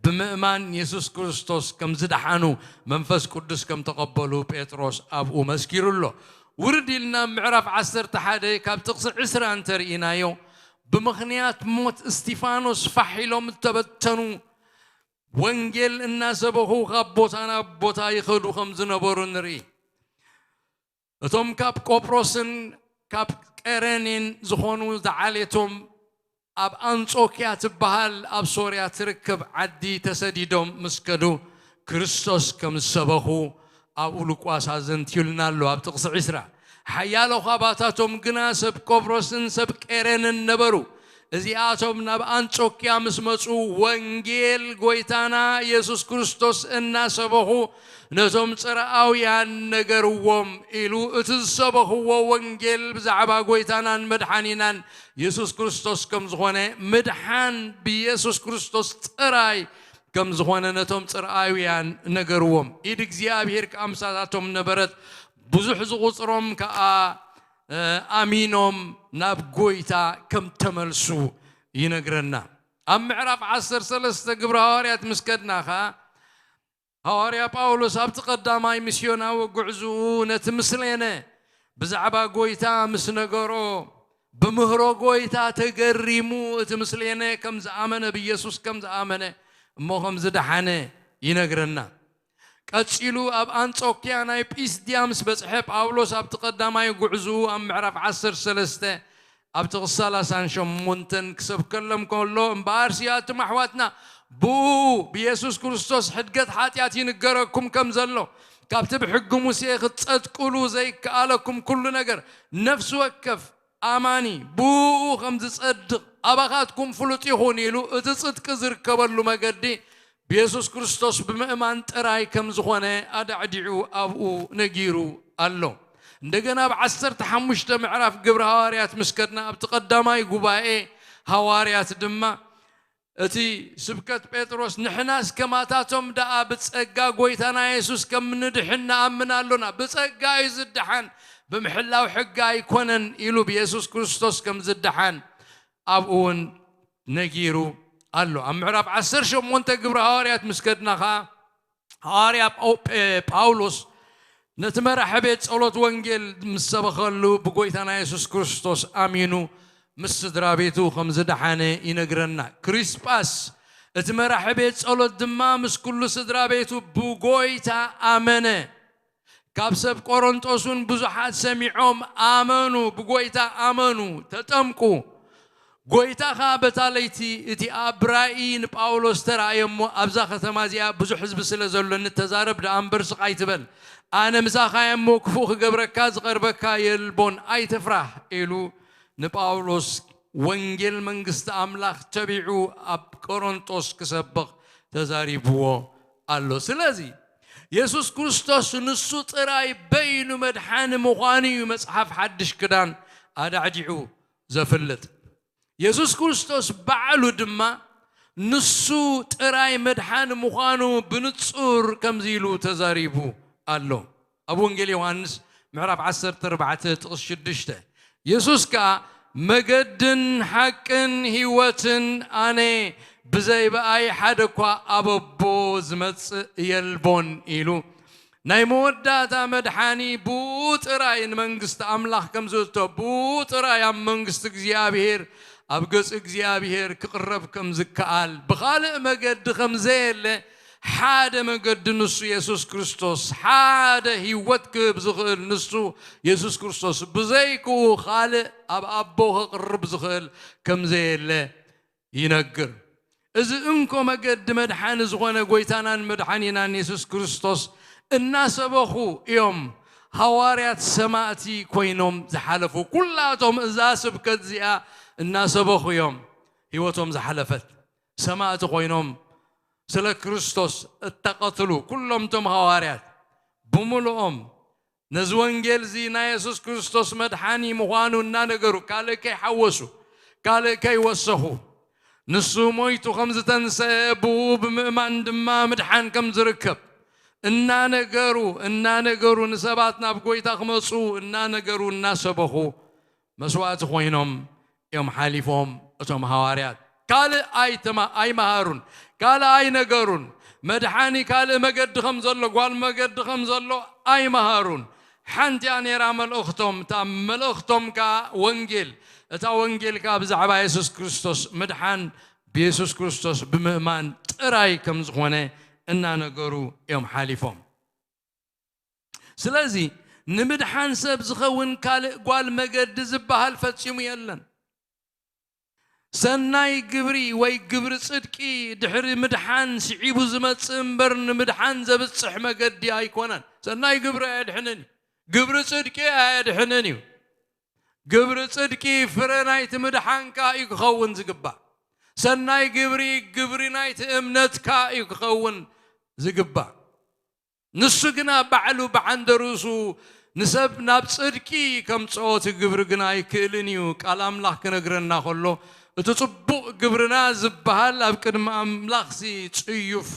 ብምእማን የሱስ ክርስቶስ ከም ዝደሓኑ፣ መንፈስ ቅዱስ ከም ተቐበሉ ጴጥሮስ ኣብኡ መስኪሩ ኣሎ። ውርድ ኢልና ምዕራፍ ዓሰርተ ሓደ ካብ ጥቕሲ ዕስራ እንተርኢናዮ፣ ብምኽንያት ሞት እስቲፋኖስ ፋሕ ኢሎም እተበተኑ፣ ወንጌል እናሰበኹ ካብ ቦታ ናብ ቦታ ይኸዱ ከም ዝነበሩ ንርኢ። እቶም ካብ ቆጵሮስን ካብ ቀረኔን ዝኾኑ ዝዓሌቶም ኣብ ኣንጾክያ ትበሃል ኣብ ሶርያ ትርከብ ዓዲ ተሰዲዶም ምስ ከዱ፣ ክርስቶስ ከም ዝሰበኹ ኣብኡ ሉቃስ ኣዘንትዩልና ኣሎ። ኣብ ጥቕሲ ዕስራ፣ ሓያሎ ኻባታቶም ግና ሰብ ቆጵሮስን ሰብ ቀረንን ነበሩ። እዚኣቶም ናብ ኣንጾክያ ምስ መጹ፣ ወንጌል ጐይታና የሱስ ክርስቶስ እናሰበኹ ነቶም ጽርኣውያን ነገርዎም ኢሉ፣ እቲ ዝሰበኽዎ ወንጌል ብዛዕባ ጐይታናን መድሓኒናን የሱስ ክርስቶስ ከም ዝኾነ፣ ምድሓን ብየሱስ ክርስቶስ ጥራይ ከም ዝኾነ ነቶም ጽርኣውያን ነገርዎም። ኢድ እግዚኣብሔር ከኣ ምሳታቶም ነበረት፣ ብዙሕ ዝቑጽሮም ከኣ፣ እ፣ ኣሚኖም ናብ ጐይታ ከም ተመልሱ ይነግረና። ኣብ ምዕራፍ ዓሰርተ ሰለስተ ግብሪ ሃዋርያት ምስ ከድና ኸኣ፣ ሃዋርያ ጳውሎስ ኣብቲ ቀዳማይ ሚስዮናዊ ጉዕዞኡ ነቲ ምስሌነ ብዛዕባ ጐይታ ምስ ነገሮ፣ ብምህሮ ጐይታ ተገሪሙ፣ እቲ ምስሌነ ከም ዝኣመነ፣ ብየሱስ ከም ዝኣመነ፣ እሞ ከም ዝደሓነ ይነግረና። ቀጺሉ ኣብ ኣንጾክያ ናይ ጲስድያ ምስ በጽሐ፣ ጳውሎስ ኣብቲ ቀዳማይ ጉዕዞኡ ኣብ ምዕራፍ ዓሰርተ ሰለስተ ኣብ ጥቕሲ ሰላሳን ሸሞንተን ክሰብከሎም ከሎ፣ "እምበኣርሲ ኣቱም ኣሕዋትና፣ ብኡ ብየሱስ ክርስቶስ ሕድገት ሓጢኣት ይንገረኩም ከም ዘሎ፣ ካብቲ ብሕጊ ሙሴ ክትጸድቁሉ ዘይከኣለኩም ኩሉ ነገር፣ ነፍሲ ወከፍ ኣማኒ ብኡ ከም ዝጸድቕ ኣባኻትኩም ፍሉጥ ይኹን" ኢሉ፣ እቲ ጽድቂ ዝርከበሉ መገዲ ብየሱስ ክርስቶስ ብምእማን ጥራይ ከም ዝኾነ ኣዳዕዲዑ ኣብኡ ነጊሩ ኣሎ። እንደገና ኣብ ዓሰርተ ሓሙሽተ ምዕራፍ ግብሪ ሃዋርያት ምስ ከድና፣ ኣብቲ ቀዳማይ ጉባኤ ሃዋርያት ድማ እቲ ስብከት ጴጥሮስ፣ "ንሕናስ ከማታቶም ደኣ ብጸጋ ጐይታና የሱስ ከም ንድሕን ንኣምን ኣሎና፣ ብጸጋ እዩ ዝደሓን፣ ብምሕላው ሕጊ ኣይኮነን" ኢሉ ብየሱስ ክርስቶስ ከም ዝደሓን ኣብኡ እውን ነጊሩ ኣሎ። ኣብ ምዕራፍ ዓሰርተ ሸሞንተ ግብሪ ሃዋርያት ምስ ከድና ኸኣ፣ ሃዋርያ ጳው-፣ ጴ-፣ ጳውሎስ ነቲ መራሒ ቤት ጸሎት ወንጌል ምስ ሰበኸሉ፣ ብጐይታና የሱስ ክርስቶስ ኣሚኑ ምስ ስድራ ቤቱ ከም ዝደሓነ ይነግረና። ክሪስጳስ እቲ መራሒ ቤት ጸሎት ድማ ምስ ኩሉ ስድራ ቤቱ ብጐይታ ኣመነ። ካብ ሰብ ቆሮንጦስ እውን ብዙሓት ሰሚዖም ኣመኑ፣ ብጐይታ ኣመኑ፣ ተጠምቁ። ጐይታ ኸኣ በታ ለይቲ እቲ ኣብ ራእይ ንጳውሎስ ተራእየ እሞ፣ "ኣብዛ ኸተማ እዚኣ ብዙሕ ህዝቢ ስለ ዘሎኒ ተዛረብ ደኣ እምበር ስቕ ኣይትበል። ኣነ ምሳኻ እየ እሞ፣ ክፉእ ክገብረካ ዝቐርበካ የልቦን፣ ኣይትፍራህ" ኢሉ ንጳውሎስ ወንጌል መንግስቲ ኣምላኽ ተቢዑ ኣብ ቆሮንጦስ ክሰብኽ ተዛሪብዎ ኣሎ። ስለዚ የሱስ ክርስቶስ ንሱ ጥራይ በይኑ መድሓኒ ምዃኑ እዩ መጽሓፍ ሓድሽ ክዳን ኣዳዕዲዑ ዘፍልጥ። የሱስ ክርስቶስ ባዕሉ ድማ ንሱ ጥራይ መድሓኒ ምዃኑ ብንጹር ከምዚ ኢሉ ተዛሪቡ ኣሎ። ኣብ ወንጌል ዮሃንስ ምዕራፍ ዓሰርተ ኣርባዕተ ጥቕሲ ሽዱሽተ፣ የሱስ ከኣ፣ "መገድን ሓቅን ህይወትን ኣነ፣ ብዘይ ብኣይ ሓደ እኳ ኣብ ኣቦ ዝመጽእ የልቦን" ኢሉ፣ ናይ መወዳእታ መድሓኒ ብኡ ጥራይ ንመንግስቲ ኣምላኽ ከም ዝእቶ፣ ብኡ ጥራይ ኣብ መንግስቲ እግዚኣብሔር፣ ኣብ ገጽ እግዚኣብሔር ክቕረብ ከም ዝከኣል፣ ብኻልእ መገዲ ከም ዘየለ፣ ሓደ መገዲ ንሱ የሱስ ክርስቶስ፣ ሓደ ህይወት ክህብ ዝኽእል ንሱ የሱስ ክርስቶስ፣ ብዘይክኡ ካልእ ኣብ ኣቦ ክቕርብ ዝኽእል ከም ዘየለ ይነግር። እዚ እንኮ መገዲ መድሓኒ ዝኾነ ጐይታናን መድሓኒናን የሱስ ክርስቶስ እናሰበኹ እዮም ሃዋርያት ሰማእቲ ኮይኖም ዝሓለፉ፣ ኩላቶም እዛ ስብከት እዚኣ እናሰበኹ እዮም ህይወቶም ዝሓለፈት። ሰማእቲ ኮይኖም ስለ ክርስቶስ እተቐትሉ ኩሎም እቶም ሃዋርያት ብምሉኦም ነዚ ወንጌል እዚ ናይ የሱስ ክርስቶስ መድሓኒ ምዃኑ እናነገሩ፣ ካልእ ከይሓወሱ፣ ካልእ ከይወሰኹ፣ ንሱ ሞይቱ ከም ዝተንሰአ፣ ብኡ ብምእማን ድማ ምድሓን ከም ዝርከብ እናነገሩ፣ እናነገሩ፣ ንሰባት ናብ ጐይታ ክመጹ እናነገሩ፣ እናሰበኹ መስዋእቲ ኮይኖም እዮም ሓሊፎም። እቶም ሃዋርያት ካልእ ኣይተማ-፣ ኣይመሃሩን፣ ካልእ ኣይነገሩን። መድሓኒ ካልእ መገዲ ከም ዘሎ፣ ጓል መገዲ ከም ዘሎ ኣይመሃሩን። ሓንቲ እያ ነይራ መልእኽቶም። እታ መልእኽቶም ከኣ ወንጌል፣ እታ ወንጌል ከኣ ብዛዕባ የሱስ ክርስቶስ ምድሓን፣ ብየሱስ ክርስቶስ ብምእማን ጥራይ ከም ዝኾነ እናነገሩ እዮም ሓሊፎም። ስለዚ ንምድሓን ሰብ ዝኸውን ካልእ ጓል መገዲ ዝበሃል ፈጺሙ የለን። ሰናይ ግብሪ ወይ ግብሪ ጽድቂ ድሕሪ ምድሓን ስዒቡ ዝመጽእ እምበር፣ ንምድሓን ዘብጽሕ መገዲ ኣይኮነን። ሰናይ ግብሪ ኣየድሕንን እዩ። ግብሪ ጽድቂ ኣየድሕንን እዩ። ግብሪ ጽድቂ ፍረ ናይቲ ምድሓንካ እዩ ክኸውን ዝግባእ። ሰናይ ግብሪ፣ ግብሪ ናይቲ እምነትካ እዩ ክኸውን ዝግባእ። ንሱ ግና ባዕሉ ብዓንደ ርእሱ ንሰብ ናብ ጽድቂ ከምጽኦ፣ እቲ ግብሪ ግና ኣይክእልን እዩ። ቃል ኣምላኽ ክነግረና ከሎ፣ እቲ ጽቡቕ ግብርና ዝበሃል ኣብ ቅድሚ ኣምላኽሲ ጽዩፍ፣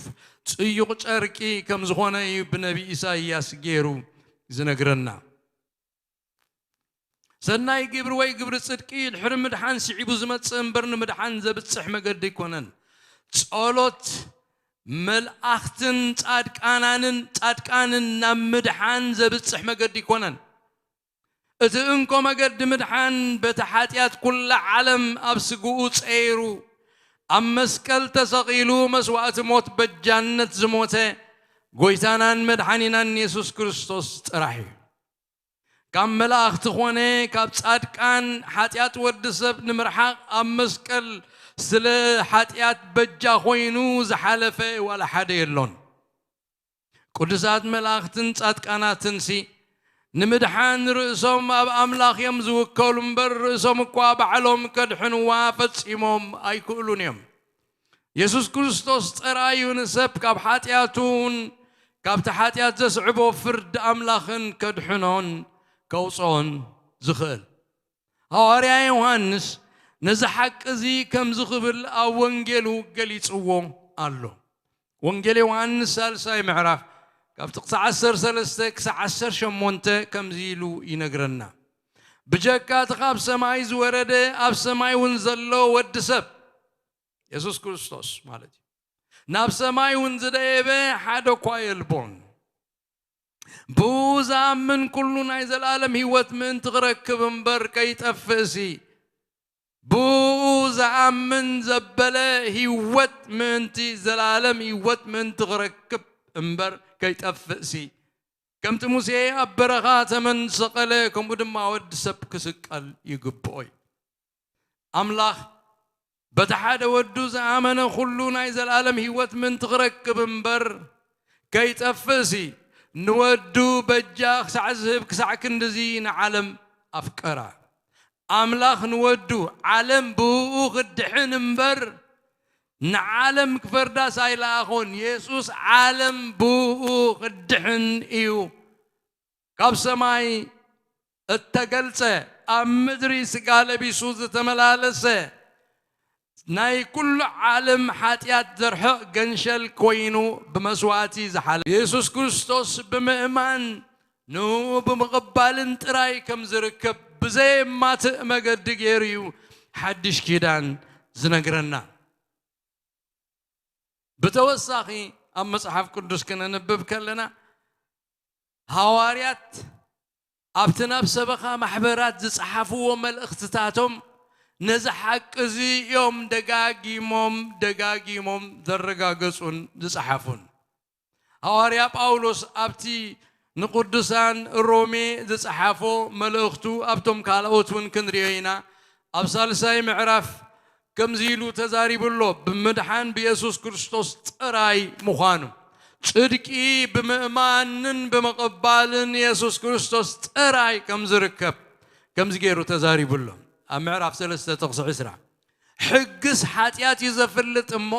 ጽዩቕ ጨርቂ ከም ዝኾነ እዩ ብነቢ ኢሳይያስ ገይሩ ዝነግረና። ሰናይ ግብሪ ወይ ግብሪ ጽድቂ ድሕሪ ምድሓን ስዒቡ ዝመጽእ እምበር፣ ንምድሓን ዘብጽሕ መገዲ ኣይኮነን። ጸሎት መልኣኽትን ጻድቃናንን፣ ጻድቃንን ናብ ምድሓን ዘብጽሕ መገዲ ኣይኮነን። እቲ እንኮ መገዲ ምድሓን በቲ ሓጢኣት ኩላ ዓለም ኣብ ስግኡ ጸይሩ፣ ኣብ መስቀል ተሰቒሉ መስዋእቲ ሞት በጃነት ዝሞተ ጐይታናን መድሓኒናን የሱስ ክርስቶስ ጥራሕ እዩ። ካብ መላእኽቲ ኾነ ካብ ጻድቃን ሓጢኣት ወዲ ሰብ ንምርሓቕ ኣብ መስቀል ስለ ሓጢኣት በጃ ኮይኑ ዝሓለፈ ዋላ ሓደ የሎን። ቅዱሳት መላእኽትን ጻድቃናትንሲ ንምድሓን ርእሶም ኣብ ኣምላኽ እዮም ዝውከሉ እምበር፣ ርእሶም እኳ ባዕሎም ከድሕንዋ ፈጺሞም ኣይክእሉን እዮም። የሱስ ክርስቶስ ጥራይ እዩ ንሰብ ካብ ሓጢኣቱን ካብቲ ሓጢኣት ዘስዕቦ ፍርዲ ኣምላኽን ከድሕኖን ከውጽኦን ዝኽእል። ሃዋርያ ዮሃንስ ነዚ ሓቂ እዚ ከምዚ ክብል ኣብ ወንጌሉ ገሊጽዎ ኣሎ። ወንጌል ዮሃንስ ሳልሳይ ምዕራፍ ካብ ጥቕሲ ዓሰርተ ሰለስተ ክሳዕ ዓሰርተ ሸሞንተ ከምዚ ኢሉ ይነግረና። ብጀካ እቲ ካብ ሰማይ ዝወረደ፣ ኣብ ሰማይ እውን ዘሎ ወዲ ሰብ፣ የሱስ ክርስቶስ ማለት እዩ፣ ናብ ሰማይ እውን ዝደየበ ሓደ እኳ የልቦን። ብኡ ዝኣምን ኩሉ ናይ ዘለኣለም ህይወት ምእንቲ ክረክብ እምበር ከይጠፍእሲ፣ ብኡ ዝኣምን ዘበለ ህይወት ምእንቲ፣ ዘለኣለም ህይወት ምእንቲ ክረክብ እምበር ከይጠፍእሲ፣ ከምቲ ሙሴ ኣብ በረኻ ተመን ዝሰቐለ፣ ከምኡ ድማ ወዲ ሰብ ክስቀል ይግብኦ እዩ። ኣምላኽ በቲ ሓደ ወዱ ዝኣመነ ኩሉ ናይ ዘለኣለም ህይወት ምእንቲ ክረክብ እምበር ከይጠፍእሲ፣ ንወዱ በጃ ክሳዕ ዝህብ፣ ክሳዕ ክንድዚ ንዓለም ኣፍቀራ። ኣምላኽ ንወዱ፣ ዓለም ብእኡ ክድሕን እምበር ንዓለም ክፈርዳስ ኣይለኣኾን። የሱስ ዓለም ብእኡ ክድሕን እዩ ካብ ሰማይ እተገልጸ፣ ኣብ ምድሪ ስጋ ለቢሱ ዝተመላለሰ፣ ናይ ኩሉ ዓለም ሓጢኣት ዘርሕቕ ገንሸል ኮይኑ ብመስዋእቲ ዝሓለ የሱስ ክርስቶስ ብምእማን ንኡ ብምቕባልን ጥራይ ከም ዝርከብ ብዘየማትእ መገዲ ገይሩ እዩ ሓድሽ ኪዳን ዝነግረና። ብተወሳኺ ኣብ መጽሓፍ ቅዱስ ክነንብብ ከለና፣ ሃዋርያት ኣብቲ ናብ ሰበኻ ማሕበራት ዝጸሓፍዎ መልእኽትታቶም ነዚ ሓቂ እዚ እዮም ደጋጊሞም፣ ደጋጊሞም ዘረጋገጹን ዝጸሓፉን። ሃዋርያ ጳውሎስ ኣብቲ ንቅዱሳን ሮሜ ዝጸሓፎ መልእኽቱ፣ ኣብቶም ካልኦት እውን ክንሪኦ ኢና። ኣብ ሳልሳይ ምዕራፍ ከምዚ ኢሉ ተዛሪቡ ኣሎ፣ ብምድሓን ብየሱስ ክርስቶስ ጥራይ ምዃኑ። ጽድቂ ብምእማንን ብምቕባልን የሱስ ክርስቶስ ጥራይ ከም ዝርከብ ከምዚ ገይሩ ተዛሪቡ ኣሎ። ኣብ ምዕራፍ ሰለስተ ጥቕሲ ዕስራ፣ ሕግስ ሓጢኣት እዩ ዘፍልጥ እሞ፣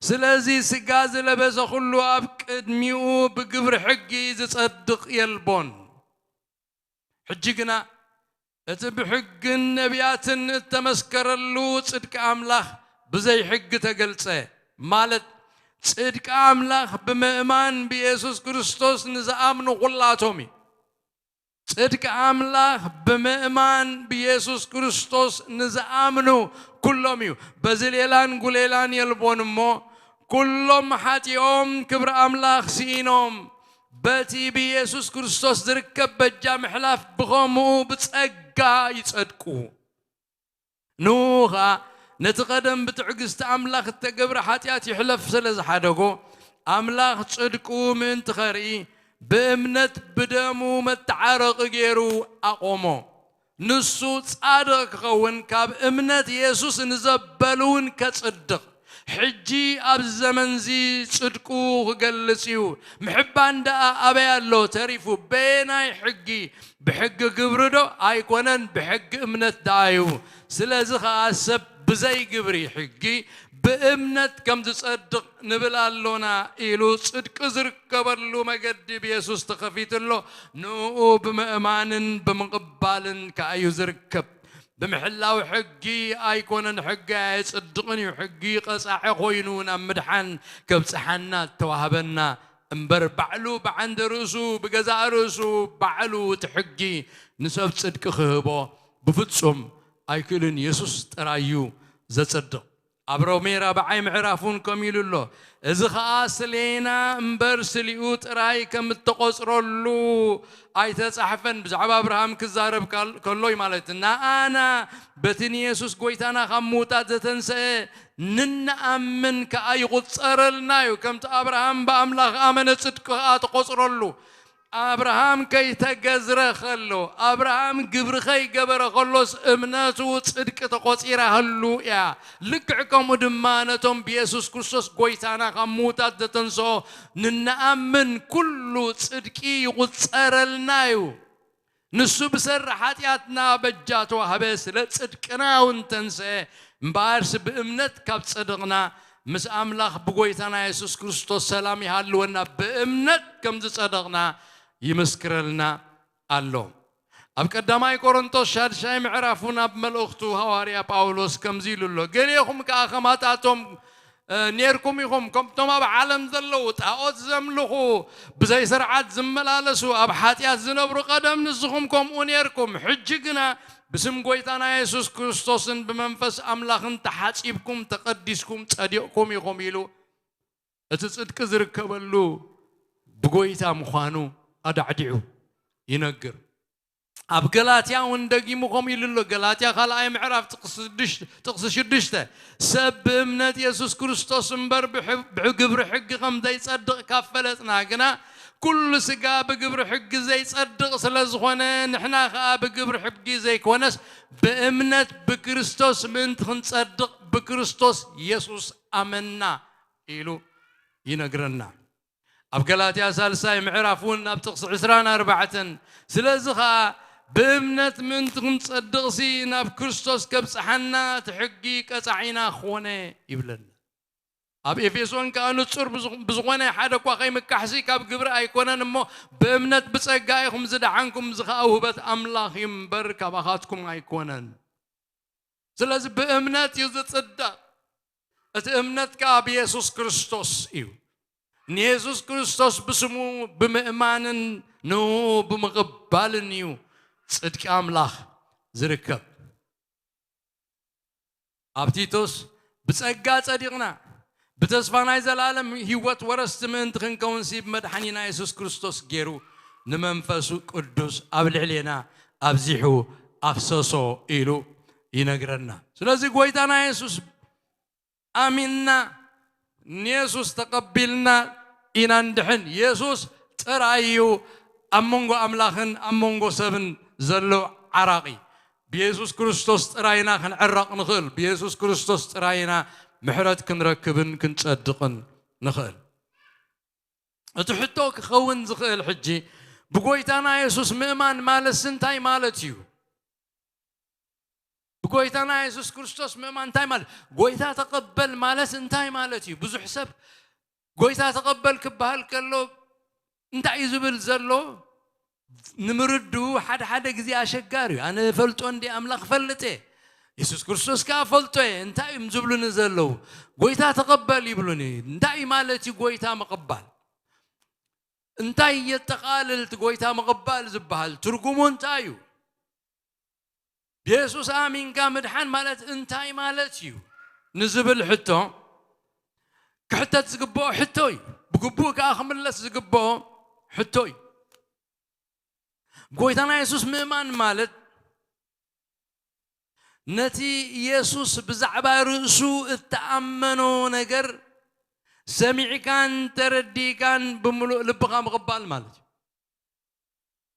ስለዚ ስጋ ዝለበሰ ኩሉ ኣብ ቅድሚኡ ብግብሪ ሕጊ ዝጸድቕ የልቦን። ሕጂ ግና እቲ ብሕግን ነቢያትን እተመስከረሉ ጽድቂ ኣምላኽ ብዘይ ሕጊ ተገልጸ፣ ማለት ጽድቂ ኣምላኽ ብምእማን ብየሱስ ክርስቶስ ንዝኣምኑ ኩላቶም እዩ። ጽድቂ ኣምላኽ ብምእማን ብየሱስ ክርስቶስ ንዝኣምኑ ኩሎም እዩ። በዚ ሌላን ጉሌላን የልቦን እሞ፣ ኩሎም ሓጢኦም ክብሪ ኣምላኽ ስኢኖም፣ በቲ ብየሱስ ክርስቶስ ዝርከብ በጃ ምሕላፍ ብኸምኡ ብጸጋ ይጸድቁ። ንኡ ኸኣ ነቲ ቀደም ብትዕግስቲ ኣምላኽ እተገብረ ሓጢኣት ይሕለፍ ስለ ዝሓደጎ፣ ኣምላኽ ጽድቁ ምእንቲ ኸርኢ፣ ብእምነት ብደሙ መተዓረቒ ገይሩ ኣቖሞ። ንሱ ጻድቕ ክኸውን ካብ እምነት የሱስ ንዘበሉ እውን ከጽድቕ፣ ሕጂ ኣብዚ ዘመንዚ ጽድቁ ክገልጽ እዩ። ምሕባን ደኣ ኣበይ ኣሎ ተሪፉ? በየናይ ሕጊ? ብሕጊ ግብሪ ዶ? ኣይኮነን፣ ብሕጊ እምነት ደኣ እዩ። ስለዚ ኸኣ ሰብ ብዘይ ግብሪ ሕጊ ብእምነት ከም ዝጸድቕ ንብል ኣሎና ኢሉ ጽድቂ ዝርከበሉ መገዲ ብየሱስ ተኸፊቱ ኣሎ። ንኡ ብምእማንን ብምቕባልን ከኣ እዩ ዝርከብ። ብምሕላው ሕጊ ኣይኮነን፣ ሕጊ ኣየጽድቕን እዩ። ሕጊ ቀጻዒ ኮይኑ ናብ ምድሓን ከብጽሓና እተዋህበና እምበር፣ ባዕሉ ብዓንደ ርእሱ፣ ብገዛእ ርእሱ፣ ባዕሉ እቲ ሕጊ ንሰብ ጽድቂ ክህቦ ብፍጹም ኣይክእልን። የሱስ ጥራይ እዩ ዘጸድቕ። ኣብ ሮሜ ራብዓይ ምዕራፍ እውን ከምኡ ኢሉ ኣሎ። እዚ ኸኣ ስሌና እምበር ስሊኡ ጥራይ ከም እተቖጽረሉ ኣይተጻሕፈን። ብዛዕባ ኣብርሃም ክዛረብ ካል-፣ ከሎ እዩ ማለት እዩ። ንኣና በቲ ንየሱስ ጐይታና ካብ ምዉታት ዘተንሰአ ንንኣምን ከኣ ይቑጸረልና እዩ። ከምቲ ኣብርሃም ብኣምላኽ ኣመነ፣ ጽድቂ ከኣ ተቖጽረሉ። ኣብርሃም ከይተገዝረ ከሎ፣ ኣብርሃም ግብሪ ከይገበረ ከሎስ እምነቱ ጽድቂ ተቖጺራህሉ እያ። ልክዕ ከምኡ ድማ ነቶም ብየሱስ ክርስቶስ ጐይታና ካብ ምዉታት ዘተንስኦ ንንኣምን ኩሉ ጽድቂ ይቑጸረልና እዩ። ንሱ ብሰሪ ሓጢኣትና በጃ ተዋህበ፣ ስለ ጽድቅና እውን ተንስአ። እምበኣርሲ ብእምነት ካብ ጸደቕና፣ ምስ ኣምላኽ ብጐይታና የሱስ ክርስቶስ ሰላም ይሃልወና። ብእምነት ከም ዝጸደቕና ይምስክረልና ኣሎ። ኣብ ቀዳማይ ቆሮንቶስ ሻድሻይ ምዕራፍ እውን ኣብ መልእኽቱ ሃዋርያ ጳውሎስ ከምዚ ኢሉ ኣሎ። ገሊኹም ከኣ ከማታቶም እ፣ ኔርኩም ኢኹም፣ ከምቶም ኣብ ዓለም ዘለዉ ጣኦት ዘምልኹ፣ ብዘይ ስርዓት ዝመላለሱ፣ ኣብ ሓጢኣት ዝነብሩ ቀደም ንስኹም ከምኡ ኔርኩም። ሕጂ ግና ብስም ጐይታና የሱስ ክርስቶስን ብመንፈስ ኣምላኽን ተሓጺብኩም፣ ተቐዲስኩም፣ ጸዲቕኩም ኢኹም ኢሉ እቲ ጽድቂ ዝርከበሉ ብጐይታ ምዃኑ ኣዳዕዲዑ ይነግር። ኣብ ገላትያ እውን ደጊሙ ከምኡ ኢሉ ኣሎ። ገላትያ ካልኣይ ምዕራፍ ጥቕሲ ሽዱሽተ፣ ጥቕሲ ሽዱሽተ፣ "ሰብ ብእምነት የሱስ ክርስቶስ እምበር ብሕ-፣ ብግብሪ ሕጊ ከም ዘይጸድቕ ካብ ፈለጥና ግና፣ ኩሉ ስጋ ብግብሪ ሕጊ ዘይጸድቕ ስለ ዝኾነ፣ ንሕና ኸኣ ብግብሪ ሕጊ ዘይኮነስ ብእምነት ብክርስቶስ ምእንቲ ክንጸድቕ ብክርስቶስ የሱስ ኣመንና" ኢሉ ይነግረና። ኣብ ገላትያ ሳልሳይ ምዕራፍ እውን ኣብ ጥቕሲ ዕስራን ኣርባዕተን፣ "ስለዚ ኸኣ ብእምነት ምእንቲ ክንጸድቕሲ ናብ ክርስቶስ ከብጽሓና እቲ ሕጊ ቀጻዒና ኾነ" ይብለና። ኣብ ኤፌሶን ከኣ ንጹር ብዝኹ-፣ "ብዝኾነ ሓደ እኳ ከይምካሕሲ ካብ ግብሪ ኣይኮነን እሞ ብእምነት ብጸጋ ኢኹም ዝደሓንኩም፣ እዚ ኸኣ ውህበት ኣምላኽ እዩ እምበር ካባኻትኩም ኣይኮነን።" ስለዚ ብእምነት እዩ ዝጽደቕ። እቲ እምነት ከኣ ብየሱስ ክርስቶስ እዩ። ንየሱስ ክርስቶስ ብስሙ ብምእማንን ንኡ ብምቕባልን እዩ ጽድቂ ኣምላኽ ዝርከብ። ኣብ ቲቶስ፣ "ብጸጋ ጸዲቕና፣ ብተስፋ ናይ ዘለኣለም ህይወት ወረስቲ ምእንቲ ክንከውንሲ ብመድሓኒና የሱስ ክርስቶስ ገይሩ ንመንፈሱ ቅዱስ ኣብ ልዕሌና ኣብዚሑ ኣፍሰሶ" ኢሉ ይነግረና። ስለዚ ጐይታና የሱስ ኣሚንና፣ ንየሱስ ተቐቢልና ኢና እንድሕን። የሱስ ጥራይ እዩ ኣብ መንጎ ኣምላኽን ኣብ መንጎ ሰብን ዘሎ ዓራቒ። ብየሱስ ክርስቶስ ጥራይ ኢና ክንዕረቕ ንኽእል። ብየሱስ ክርስቶስ ጥራይ ኢና ምሕረት ክንረክብን ክንጸድቕን ንኽእል። እቲ ሕቶ ክኸውን ዝኽእል ሕጂ፣ ብጎይታና የሱስ ምእማን ማለትስ እንታይ ማለት እዩ? ብጎይታና የሱስ ክርስቶስ ምእማን እንታይ ማለት? ጎይታ ተቐበል ማለት እንታይ ማለት እዩ? ብዙሕ ሰብ ጎይታ ተቐበል ክበሃል ከሎ እንታይ እዩ ዝብል ዘሎ? ንምርድኡ ሓደ ሓደ ግዜ ኣሸጋሪ እዩ። ኣነ ፈልጦ እንዲ ኣምላኽ ፈልጥ እየ፣ የሱስ ክርስቶስ ከኣ ፈልጦ እየ፣ እንታይ እዮም ዝብሉኒ ዘለዉ? ጎይታ ተቐበል ይብሉኒ። እንታይ ማለት እዩ ጎይታ ምቕባል? እንታይ የጠቓልል እቲ ጎይታ ምቕባል ዝበሃል? ትርጉሙ እንታይ እዩ? ብየሱስ ኣሚንካ ምድሓን ማለት እንታይ ማለት እዩ ንዝብል ሕቶ ክሕተት ዝግብኦ ሕቶ እዩ። ብግቡእ ከኣ ክምለስ ዝግብኦ ሕቶ እዩ። ጎይታና የሱስ ምእማን ማለት ነቲ የሱስ ብዛዕባ ርእሱ እተኣመኖ ነገር ሰሚዕካን ተረዲእካን ብምሉእ ልብኻ ምቕባል ማለት እዩ።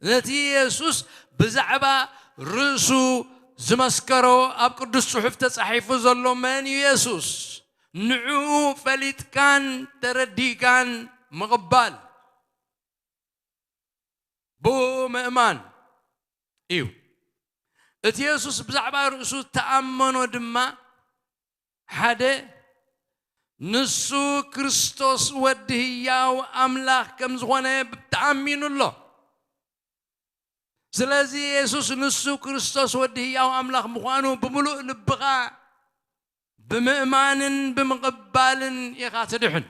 ነቲ የሱስ ብዛዕባ ርእሱ ዝመስከሮ ኣብ ቅዱስ ጽሑፍ ተጻሒፉ ዘሎ መን እዩ የሱስ? ንዕኡ ፈሊጥካን ተረዲእካን ምቕባል፣ ብኡ ምእማን እዩ። እቲ የሱስ ብዛዕባ ርእሱ ተኣመኖ ድማ ሓደ ንሱ ክርስቶስ ወዲ ህያው ኣምላኽ ከም ዝኾነ ተኣሚኑ ኣሎ። ስለዚ የሱስ ንሱ ክርስቶስ ወዲ ህያው ኣምላኽ ምዃኑ ብምሉእ ልብኻ ብምእማንን ብምቕባልን ኢኻ ትድሕን።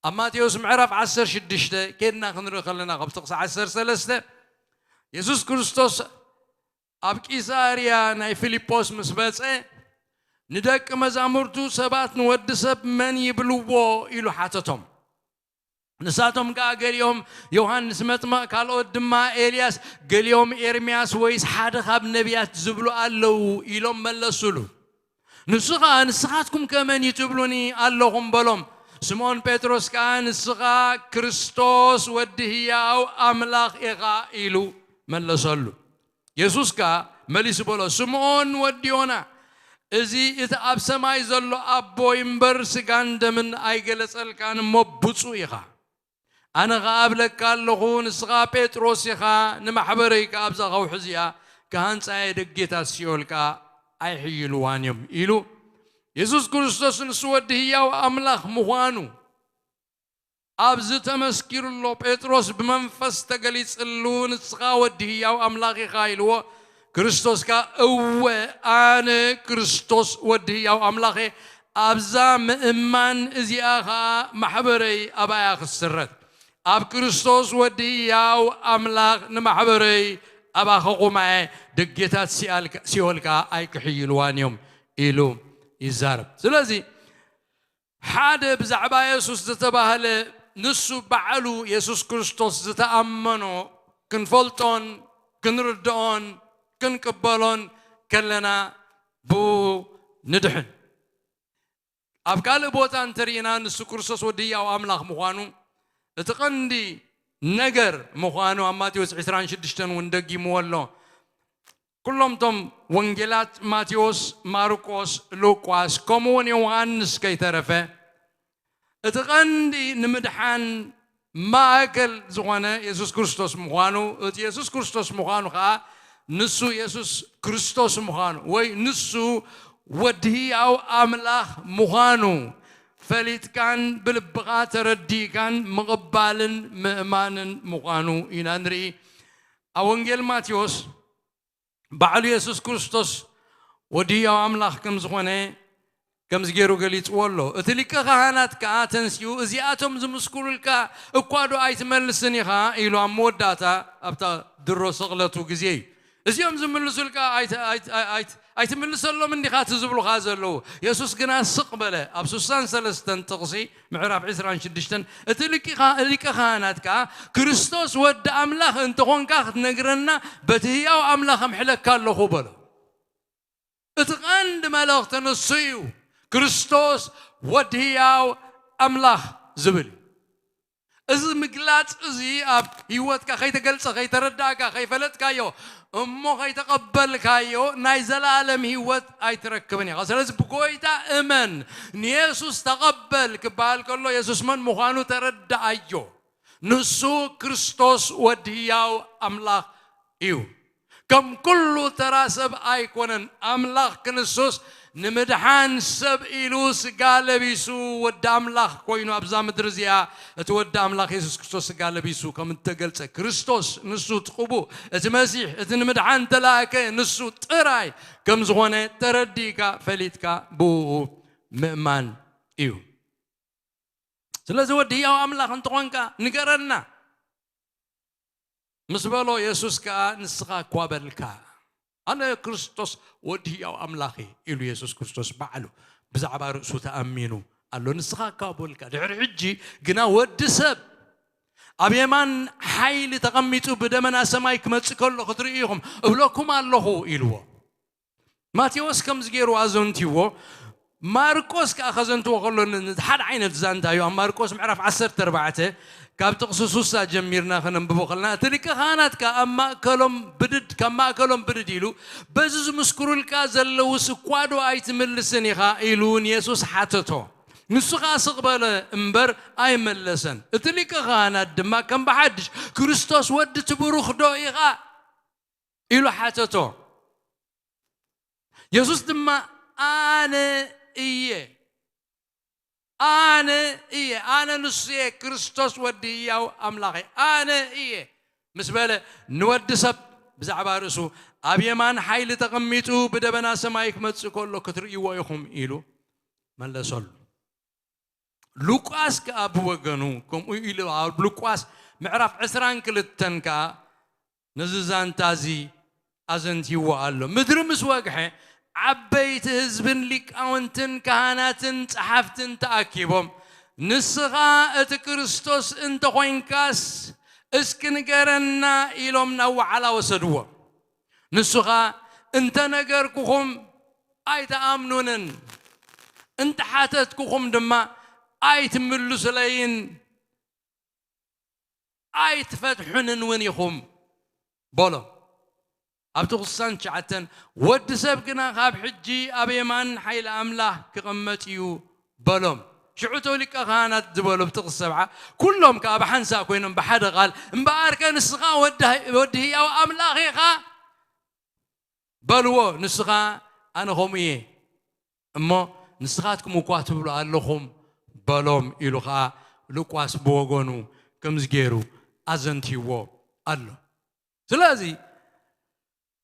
ኣብ ማቴዎስ ምዕራፍ ዓሰርተ ሽዱሽተ ኬድና ክንርኢ ከለና ካብ ጥቕሲ ዓሰርተ ሰለስተ የሱስ ክርስቶስ ኣብ ቂሳርያ ናይ ፊልጶስ ምስ በጸ ንደቂ መዛሙርቱ ሰባት ንወዲ ሰብ መን ይብልዎ ኢሉ ሓተቶም። ንሳቶም ከኣ ገሊኦም ዮሃንስ መጥምቕ፣ ካልኦት ድማ ኤልያስ፣ ገሊኦም ኤርምያስ ወይስ ሓደ ካብ ነቢያት ዝብሉ ኣለዉ ኢሎም መለሱሉ። ንሱ ኸኣ ንስኻትኩም ከመን እዩ ትብሉኒ ኣለኹም በሎም። ስምዖን ጴጥሮስ ከኣ ንስኻ ክርስቶስ ወዲ ህያው ኣምላኽ ኢኻ ኢሉ መለሰሉ። የሱስ ከኣ መሊሱ በሎ፣ ስምዖን ወዲ ዮና፣ እዚ እቲ ኣብ ሰማይ ዘሎ ኣቦይ እምበር ስጋን ደምን ኣይገለጸልካን እሞ ብፁዕ ኢኻ። ኣነ ኸኣ እብለካ ኣለኹ፣ ንስኻ ጴጥሮስ ኢኻ፣ ንማሕበረይ ከኣ ኣብዛ ኸውሒ እዚኣ ክሃንጻ እየ፣ ደጌታት ሲኦል ከኣ ኣይሕይልዋን እዮም ኢሉ። የሱስ ክርስቶስ ንሱ ወዲ ህያው ኣምላኽ ምዃኑ ኣብዚ ተመስኪሩ ኣሎ። ጴጥሮስ ብመንፈስ ተገሊጽሉ፣ ንስኻ ወዲ ህያው ኣምላኽ ኢኻ ኢልዎ። ክርስቶስ ከኣ እወ ኣነ ክርስቶስ ወዲ ህያው ኣምላኽ እየ፣ ኣብዛ ምእማን እዚኣ ኸኣ ማሕበረይ ኣባያ ክስረት። ኣብ ክርስቶስ ወዲ ህያው ኣምላኽ ንማሕበረይ ኣባኸኹማ እየ፣ ደጌታት ሲኣል-፣ ሲኦል ከኣ ኣይክሕይልዋን እዮም ኢሉ ይዛረብ። ስለዚ ሓደ ብዛዕባ የሱስ ዝተባህለ ንሱ ባዕሉ የሱስ ክርስቶስ ዝተኣመኖ ክንፈልጦን ክንርድኦን ክንቅበሎን ከለና ብኡ ንድሕን። ኣብ ካልእ ቦታ እንተርኢና ንሱ ክርስቶስ ወዲ ህያው ኣምላኽ ምዃኑ እቲ ቀንዲ ነገር ምዃኑ ኣብ ማቴዎስ ዕስራን ሽዱሽተን እውን ደጊምዎ ኣሎ። ኩሎም እቶም ወንጌላት ማቴዎስ፣ ማርቆስ፣ ሉቃስ ከምኡ እውን ዮሃንስ ከይተረፈ እቲ ቀንዲ ንምድሓን ማእከል ዝኾነ የሱስ ክርስቶስ ምዃኑ፣ እቲ የሱስ ክርስቶስ ምዃኑ ኸኣ ንሱ የሱስ ክርስቶስ ምዃኑ ወይ ንሱ ወዲ ህያው ኣምላኽ ምዃኑ ፈሊጥካን ብልብኻ ተረዲእካን ምቕባልን ምእማንን ምዃኑ ኢና ንርኢ። ኣብ ወንጌል ማቴዎስ ባዕሉ የሱስ ክርስቶስ ወዲ ህያው ኣምላኽ ከም ዝኾነ ከምዚ ገይሩ ገሊጽዎ ኣሎ። እቲ ሊቀ ካህናት ከኣ ተንሲኡ፣ "እዚኣቶም ዝምስክሩልካ እኳ ዶ ኣይትመልስን ኢኻ?" ኢሉ ኣብ መወዳእታ ኣብታ ድሮ ስቕለቱ ግዜ እዩ። "እዚኦም ዝምልሱልካ ኣይት-፣ ኣይት-፣ ኣይት-፣ ኣይትምልሰሎም እንዲኻ እቲ ዝብሉኻ ዘለዉ?" የሱስ ግና ስቕ በለ። ኣብ ስሳን ሰለስተን ጥቕሲ ምዕራፍ ዕስራን ሽዱሽተን፣ እቲ ሊቂ-፣ ሊቀ ካህናት ከኣ፣ "ክርስቶስ ወዲ ኣምላኽ እንተኾንካ ክትነግረና በቲ ህያው ኣምላኽ እምሕለካ ኣለኹ" በሎ። እቲ ቀንዲ መልእኽቲ ንሱ እዩ፣ ክርስቶስ ወዲ ህያው ኣምላኽ ዝብል እዩ። እዚ ምግላጽ እዚ ኣብ ህይወትካ ከይተገልጸ፣ ከይተረዳእካ፣ ከይፈለጥካዮ፣ እሞ ከይተቐበልካዮ ናይ ዘላለም ህይወት ኣይትረክብን ኢኻ። ስለዚ ብጎይታ እመን፣ ንየሱስ ተቐበል ክበሃል ከሎ የሱስ መን ምዃኑ ተረዳኣዮ። ንሱ ክርስቶስ ወዲ ህያው ኣምላኽ እዩ። ከም ኩሉ ተራ ሰብ ኣይኮነን። ኣምላኽ ክንሱስ ንምድሓን ሰብ ኢሉ ስጋ ለቢሱ ወዲ ኣምላኽ ኮይኑ ኣብዛ ምድሪ እዚኣ፣ እቲ ወዲ ኣምላኽ የሱስ ክርስቶስ ስጋ ለቢሱ ከም እተገልጸ፣ ክርስቶስ ንሱ እቲ ቅቡእ፣ እቲ መሲሕ፣ እቲ ንምድሓን ተላእከ ንሱ ጥራይ ከም ዝኾነ ተረዲእካ፣ ፈሊጥካ፣ ብኡ ምእማን እዩ። ስለዚ ወዲ ህያው ኣምላኽ እንተኾንካ ንገረና። ምስ በሎ የሱስ ከኣ ንስኻ እኳ በልካ፣ ኣነ ክርስቶስ ወዲ ህያው ኣምላኽ እየ ኢሉ የሱስ ክርስቶስ ባዕሉ ብዛዕባ ርእሱ ተኣሚኑ ኣሎ። ንስኻ እኳ በልካ፣ ድሕሪ ሕጂ ግና ወዲ ሰብ ኣብ የማን ሓይሊ ተቐሚጡ ብደመና ሰማይ ክመጽእ ከሎ ክትርእዩ ኢኹም እብለኩም ኣለኹ ኢልዎ። ማቴዎስ ከምዚ ገይሩ ኣዘንትይዎ። ማርቆስ ከኣ ከዘንትዎ ከሎ ን-፣ ሓደ ዓይነት ዛንታ እዩ። ኣብ ማርቆስ ምዕራፍ ዓሰርተ ኣርባዕተ ካብ ጥቕሲ ሱሳ ጀሚርና ከነንብቦ ከለና፣ እቲ ሊቀ ካህናት ከኣ ኣብ ማእከሎም ብድድ፣ ካብ ማእከሎም ብድድ ኢሉ፣ "በዚ ዝምስክሩልካ ዘለውስ እኳ ዶ ኣይትምልስን ኢኻ?" ኢሉ ንየሱስ ሓተቶ። ንሱ ከኣ ስቕ በለ እምበር ኣይመለሰን። እቲ ሊቀ ካህናት ድማ ከም ብሓድሽ፣ "ክርስቶስ ወዲ እቲ ብሩኽ ዶ ኢኻ?" ኢሉ ሓተቶ። የሱስ ድማ፣ "ኣነ እየ፣ ኣነ እየ፣ ኣነ ንሱ እየ፣ ክርስቶስ ወዲ ህያው ኣምላኽ እየ፣ ኣነ እየ" ምስ በለ፣ ንወዲ ሰብ ብዛዕባ ርእሱ፣ "ኣብ የማን ሓይሊ ተቐሚጡ ብደበና ሰማይ ክመጽእ ከሎ ክትርእይዎ ኢኹም" ኢሉ መለሰሉ። ሉቃስ ከኣ ብወገኑ ከምኡ ኢሉ ኣብ ሉቃስ ምዕራፍ ዕስራን ክልተን ከኣ ነዚ ዛንታ እዚ ኣዘንትይዎ ኣሎ። "ምድሪ ምስ ወግሐ፣ ዓበይቲ ህዝብን ሊቃውንትን ካህናትን ጸሓፍትን ተኣኪቦም፣ 'ንስኻ እቲ ክርስቶስ እንተ ኾይንካስ፣ እስኪ ንገረና' ኢሎም ናብ ዋዕላ ወሰድዎ። ንሱ ኸኣ፣ 'እንተ ነገርኩኹም ኣይትኣምኑንን፣ እንተ ሓተትኩኹም ድማ ኣይትምልሱለይን፣ ኣይትፈትሑንን እውን ኢኹም' በሎም። ኣብቲ ቁሳን ትሽዓተን፣ "ወዲ ሰብ ግና ካብ ሕጂ ኣብ የማን ሓይሊ ኣምላኽ ክቕመጥ እዩ" በሎም። ሽዑ እቶም ሊቀ ካህናት ዝበሎ ብጥቕሲ ሰብዓ፣ ኩሎም ከኣ ብሓንሳእ ኮይኖም ብሓደ ቃል፣ "እምበኣርከ ንስኻ ወዲ፣ ወዲ ህያው ኣምላኽ ኢኻ?" በልዎ። ንሱ ኸኣ፣ "ኣነ ከምኡ እየ፣ እሞ ንስኻትኩም እኳ ትብሉ ኣለኹም" በሎም ኢሉ ኸኣ ሉቃስ ብወገኑ ከምዚ ገይሩ ኣዘንትይዎ ኣሎ። ስለዚ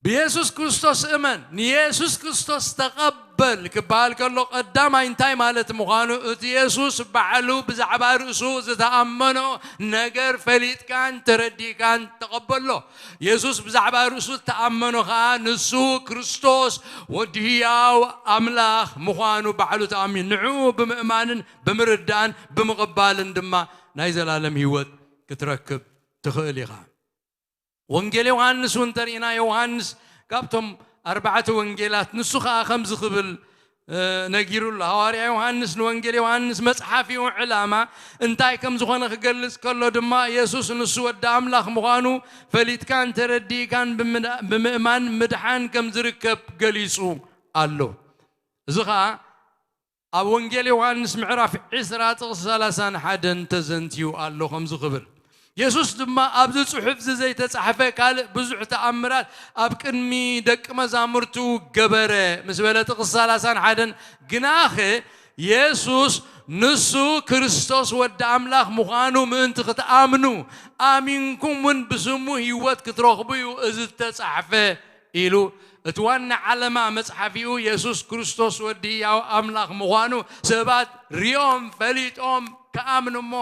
ብየሱስ ክርስቶስ እመን፣ ንየሱስ ክርስቶስ ተቐበል ክበሃል ከሎ ቀዳማይ እንታይ ማለት ምዃኑ፣ እቲ የሱስ ባዕሉ ብዛዕባ ርእሱ ዝተኣመኖ ነገር ፈሊጥካን ተረዲእካን ተቐበሎ። የሱስ ብዛዕባ ርእሱ ዝተኣመኖ ኸኣ ንሱ ክርስቶስ ወዲ ህያው ኣምላኽ ምዃኑ ባዕሉ ተኣሚኑ፣ ንዕኡ ብምእማንን ብምርዳእን ብምቕባልን ድማ ናይ ዘላለም ህይወት ክትረክብ ትኽእል ኢኻ። ወንጌል ዮሃንስ እውን እንተርኢና፣ ዮሃንስ ካብቶም ኣርባዕተ ወንጌላት፣ ንሱ ኸኣ ከምዚ ክብል፣ እ፣ ነጊሩ ኣሎ። ሃዋርያ ዮሃንስ ንወንጌል ዮሃንስ መጽሓፊኡ ዕላማ እንታይ ከም ዝኾነ ክገልጽ ከሎ ድማ፣ የሱስ ንሱ ወዲ ኣምላኽ ምዃኑ ፈሊጥካን ተረዲእካን ብምዳ-፣ ብምእማን ምድሓን ከም ዝርከብ ገሊጹ ኣሎ። እዚ ኸኣ ኣብ ወንጌል ዮሃንስ ምዕራፍ ዕስራ ጥቕሲ ሰላሳን ሓደን ተዘንትዩ ኣሎ ከምዚ ክብል፣ የሱስ ድማ፣ "ኣብዚ ጽሑፍ እዚ ዘይተጻሕፈ ካልእ ብዙሕ ተኣምራት ኣብ ቅድሚ ደቂ መዛሙርቱ ገበረ" ምስ በለ፣ ጥቕሲ ሰላሳን ሓደን፣ "ግናኸ የሱስ ንሱ ክርስቶስ ወዲ ኣምላኽ ምዃኑ ምእንቲ ክትኣምኑ፣ ኣሚንኩም እውን ብስሙ ህይወት ክትረኽቡ እዩ እዚ ዝተጻሕፈ" ኢሉ፣ እቲ ዋና ዓለማ መጽሓፊኡ የሱስ ክርስቶስ ወዲ ህያው ኣምላኽ ምዃኑ ሰባት ሪኦም ፈሊጦም ክኣምኑ እሞ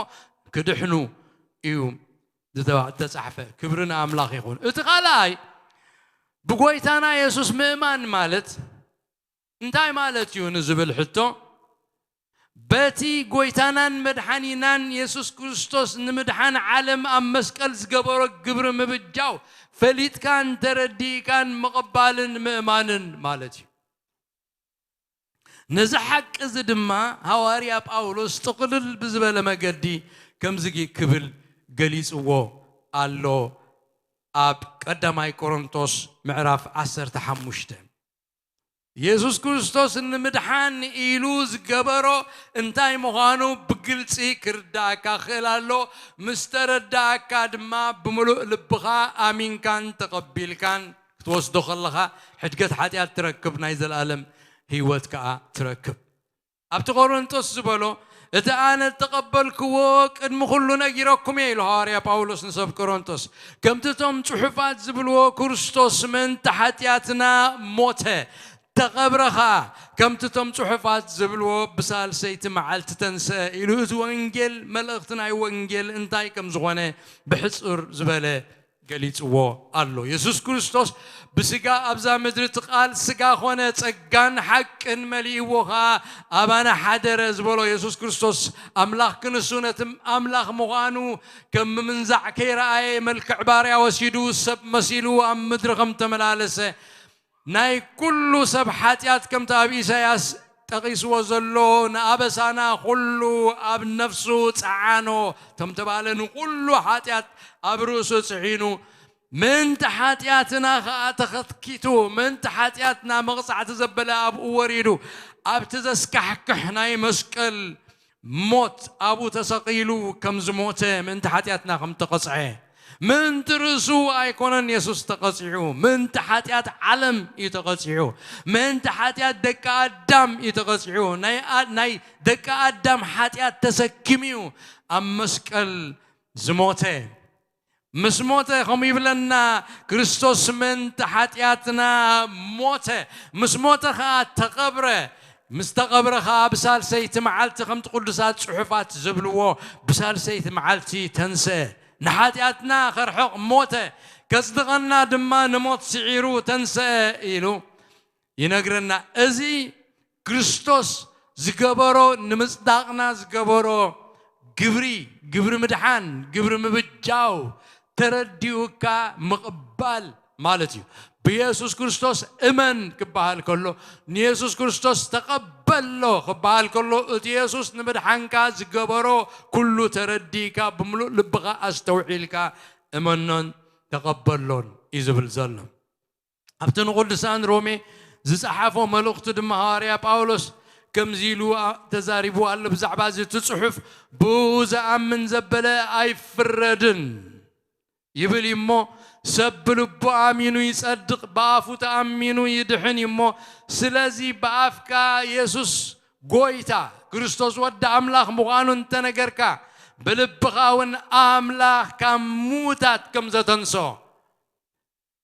ክድሕኑ እዩ ዝተባ-፣ ዝተጻሕፈ። ክብሪ ንኣምላኽ ይኹን። እቲ ካልኣይ፣ ብጎይታና የሱስ ምእማን ማለት እንታይ ማለት እዩ ንዝብል ሕቶ፣ በቲ ጎይታናን መድሓኒናን የሱስ ክርስቶስ ንምድሓን ዓለም ኣብ መስቀል ዝገበሮ ግብሪ ምብጃው ፈሊጥካን ተረዲእካን ምቕባልን ምእማንን ማለት እዩ። ነዚ ሓቂ እዚ ድማ ሃዋርያ ጳውሎስ ጥቕልል ብዝበለ መገዲ ከምዚ ክብል ገሊጽዎ ኣሎ። ኣብ ቀዳማይ ቆሮንቶስ ምዕራፍ ዓሰርተ ሓሙሽተ፣ የሱስ ክርስቶስ ንምድሓን ኢሉ ዝገበሮ እንታይ ምዃኑ ብግልጺ ክርዳእካ ክእል ኣሎ። ምስ ተረዳእካ ድማ ብምሉእ ልብኻ ኣሚንካን ተቐቢልካን ክትወስዶ ከለኻ ሕድገት ሓጢኣት ትረክብ፣ ናይ ዘለኣለም ህይወት ከኣ ትረክብ። ኣብቲ ቆሮንቶስ ዝበሎ፣ እቲ ኣነ እተቐበልክዎ ቅድሚ ኩሉ ነጊረኩም እየ ኢሉ ሃዋርያ ጳውሎስ ንሰብ ቆሮንቶስ። ከምቲ እቶም ጽሑፋት ዝብልዎ፣ ክርስቶስ ምእንቲ ሓጢኣትና ሞተ፣ ተቐብረ ኸኣ፣ ከምቲ እቶም ጽሑፋት ዝብልዎ ብሳልሰይቲ መዓልቲ ተንስአ ኢሉ እቲ ወንጌል፣ መልእኽቲ ናይ ወንጌል እንታይ ከም ዝኾነ ብሕጽር ዝበለ ገሊጽዎ ኣሎ። የሱስ ክርስቶስ ብስጋ ኣብዛ ምድሪ፣ እቲ ቃል ስጋ ኾነ፣ ጸጋን ሓቅን መሊእዎ ኸኣ ኣባና ሓደረ ዝበሎ የሱስ ክርስቶስ ኣምላኽ ክንሱ፣ ነቲ ኣምላኽ ምዃኑ ከም ምምንዛዕ ከይረኣየ፣ መልክዕ ባርያ ወሲዱ ሰብ መሲሉ ኣብ ምድሪ ከም ተመላለሰ፣ ናይ ኩሉ ሰብ ሓጢኣት፣ ከምቲ ኣብ ኢሳያስ ጠቒስዎ ዘሎ፣ ንኣበሳና ኩሉ ኣብ ነፍሱ ጸዓኖ ከም ተባለ፣ ንኩሉ ሓጢኣት ኣብ ርእሱ ጽዒኑ፣ ምእንቲ ሓጢኣትና ኸኣ ተኸትኪቱ፣ ምእንቲ ሓጢኣትና መቕጻዕቲ ዘበለ ኣብኡ ወሪዱ፣ ኣብቲ ዘስካሕክሕ ናይ መስቀል ሞት ኣብኡ ተሰቒሉ ከም ዝሞተ፣ ምእንቲ ሓጢኣትና ከም ተቐጽዐ፣ ምእንቲ ርእሱ ኣይኮነን የሱስ ተቐጺዑ፣ ምእንቲ ሓጢኣት ዓለም እዩ ተቐጺዑ። ምእንቲ ሓጢኣት ደቂ ኣዳም እዩ ተቐጺዑ። ናይ ኣ-፣ ናይ ደቂ ኣዳም ሓጢኣት ተሰኪሙ እዩ ኣብ መስቀል ዝሞተ። ምስ ሞተ፣ ከምኡ ይብለና፣ ክርስቶስ ምእንቲ ሓጢኣትና ሞተ። ምስ ሞተ ኸኣ ተቐብረ። ምስ ተቐብረ ኸኣ ብሳልሰይቲ መዓልቲ፣ ከምቲ ቅዱሳት ጽሑፋት ዝብልዎ፣ ብሳልሰይቲ መዓልቲ ተንስአ። ንሓጢኣትና ከርሕቕ ሞተ፣ ከጽድቐና ድማ ንሞት ስዒሩ ተንስአ ኢሉ ይነግረና። እዚ ክርስቶስ ዝገበሮ፣ ንምጽዳቕና ዝገበሮ ግብሪ፣ ግብሪ ምድሓን፣ ግብሪ ምብጃው ተረዲኡካ ምቕባል ማለት እዩ። ብየሱስ ክርስቶስ እመን ክበሃል ከሎ፣ ንየሱስ ክርስቶስ ተቐበሎ ክበሃል ከሎ፣ እቲ የሱስ ንምድሓንካ ዝገበሮ ኩሉ ተረዲእካ፣ ብምሉእ ልብኻ ኣስተውዒልካ እመኖን ተቐበሎን እዩ ዝብል ዘሎ። ኣብቲ ንቅዱሳን ሮሜ ዝጸሓፎ መልእኽቱ ድማ ሃዋርያ ጳውሎስ ከምዚ ኢሉ ኣ-፣ ተዛሪቡ ኣሎ ብዛዕባ እዚ እቲ ጽሑፍ፣ "ብኡ ዝኣምን ዘበለ ኣይፍረድን" ይብል እዩ እሞ፣ "ሰብ ብልቡ ኣሚኑ ይጸድቕ፣ ብኣፉ ተኣሚኑ ይድሕን እዩ እሞ፣ ስለዚ ብኣፍካ የሱስ ጎይታ፣ ክርስቶስ ወዲ ኣምላኽ ምዃኑ እንተነገርካ፣ ብልብኻ እውን ኣምላኽ ካብ ምዉታት ከም ዘተንስኦ"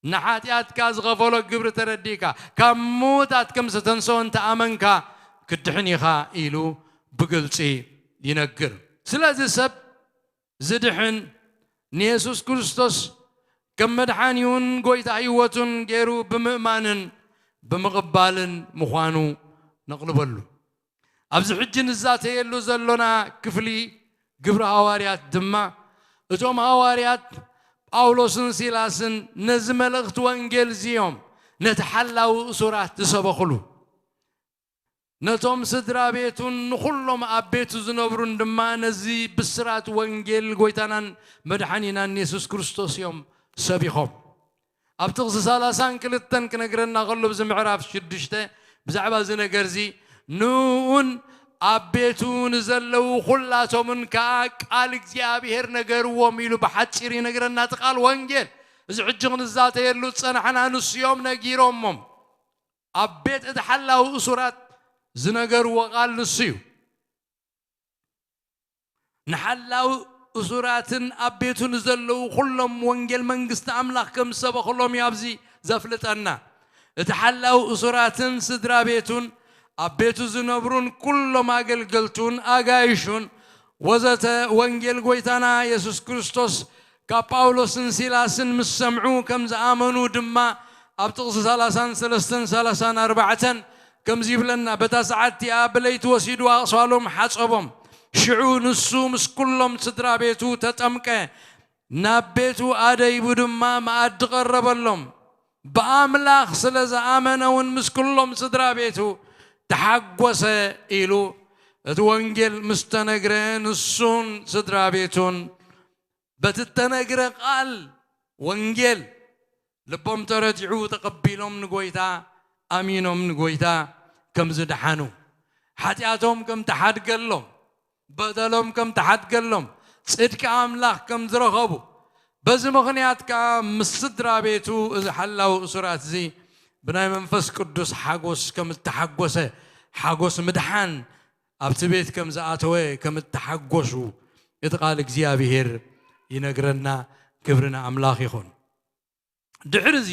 ንሓጢኣትካ ዝኸፈሎ ግብሪ ተረዲእካ፣ ካብ ምዉታት ከም ዝተንስኦ እንተ ኣመንካ፣ ክትድሕን ኢኻ ኢሉ ብግልጺ ይነግር። ስለዚ ሰብ ዝድሕን ንየሱስ ክርስቶስ ከም መድሓኒውን ጎይታ ህይወቱን ገይሩ ብምእማንን ብምቕባልን ምዃኑ ነቕልበሉ። ኣብዚ ሕጂ ንዛተየሉ ዘሎና ክፍሊ ግብሪ ሃዋርያት ድማ፣ እቶም ሃዋርያት ጳውሎስን ሲላስን ነዚ መልእኽቲ ወንጌል እዚ እዮም ነቲ ሓላዊ እሱራት ዝሰበኹሉ። ነቶም ስድራ ቤቱን ንኹሎም ኣብ ቤቱ ዝነብሩን ድማ ነዚ ብስራት ወንጌል ጎይታናን መድሓኒናን የሱስ ክርስቶስ እዮም ሰቢኾም። ኣብ ጥቕሲ ሰላሳን ክልተን ክነግረና ከሎ፣ ኣብዚ ምዕራፍ ሽዱሽተ ብዛዕባ እዚ ነገር እዚ፣ "ንእኡን ኣብ ቤቱ ንዘለዉ ኹላቶምን ከኣ ቃል እግዚኣብሔር ነገርዎም" ኢሉ ብሓጺር ይነግረና እቲ ቃል ወንጌል። እዚ ሕጂ ክንዛተየሉ ዝጸናሕና ንሱ እዮም ነጊሮሞም። ኣብ ቤት እቲ ሓላዊ እሱራት ዝነገርዎ ቃል ንሱ እዩ። ንሓላው እሱራትን ኣብ ቤቱ ንዘለዉ ኩሎም ወንጌል መንግስቲ ኣምላኽ ከም ዝሰበኹሎም እዩ ኣብዚ ዘፍልጠና። እቲ ሓላው እሱራትን ስድራ ቤቱን ኣብ ቤቱ ዝነብሩን ኩሎም ኣገልገልቱን ኣጋይሹን ወዘተ ወንጌል ጎይታና የሱስ ክርስቶስ ካብ ጳውሎስን ሲላስን ምስ ሰምዑ ከም ዝኣመኑ ድማ ኣብ ጥቕሲ ሰላሳን ሰለስተን ሰላሳን ኣርባዕተን ከምዚ ይብለና፣ "በታ ሰዓት እቲኣ ብለይቲ ወሲዱ ኣቕሳሎም ሓጸቦም። ሽዑ ንሱ ምስ ኩሎም ስድራ ቤቱ ተጠምቀ፣ ናብ ቤቱ ኣደይቡ ድማ መኣዲ ቀረበሎም። ብኣምላኽ ስለ ዝኣመነ እውን ምስ ኩሎም ስድራ ቤቱ ተሓጎሰ" ኢሉ እቲ ወንጌል ምስ ተነግረ፣ ንሱን ስድራ ቤቱን በቲ እተነግረ ቃል ወንጌል ልቦም ተረቲዑ፣ ተቐቢሎም ንጎይታ ኣሚኖም ንጎይታ ከም ዝደሓኑ፣ ሓጢኣቶም ከም ተሓድገሎም፣ በደሎም ከም ተሓድገሎም፣ ጽድቂ ኣምላኽ ከም ዝረኸቡ፣ በዚ ምኽንያት ከኣ ምስ ስድራ ቤቱ እዚ ሓላው እሱራት እዚ ብናይ መንፈስ ቅዱስ ሓጎስ ከም እተሓጎሰ፣ ሓጎስ ምድሓን ኣብቲ ቤት ከም ዝኣተወ ከም እተሓጎሱ እቲ ቃል እግዚኣብሔር ይነግረና። ክብሪ ንኣምላኽ ይኹን። ድሕሪ እዚ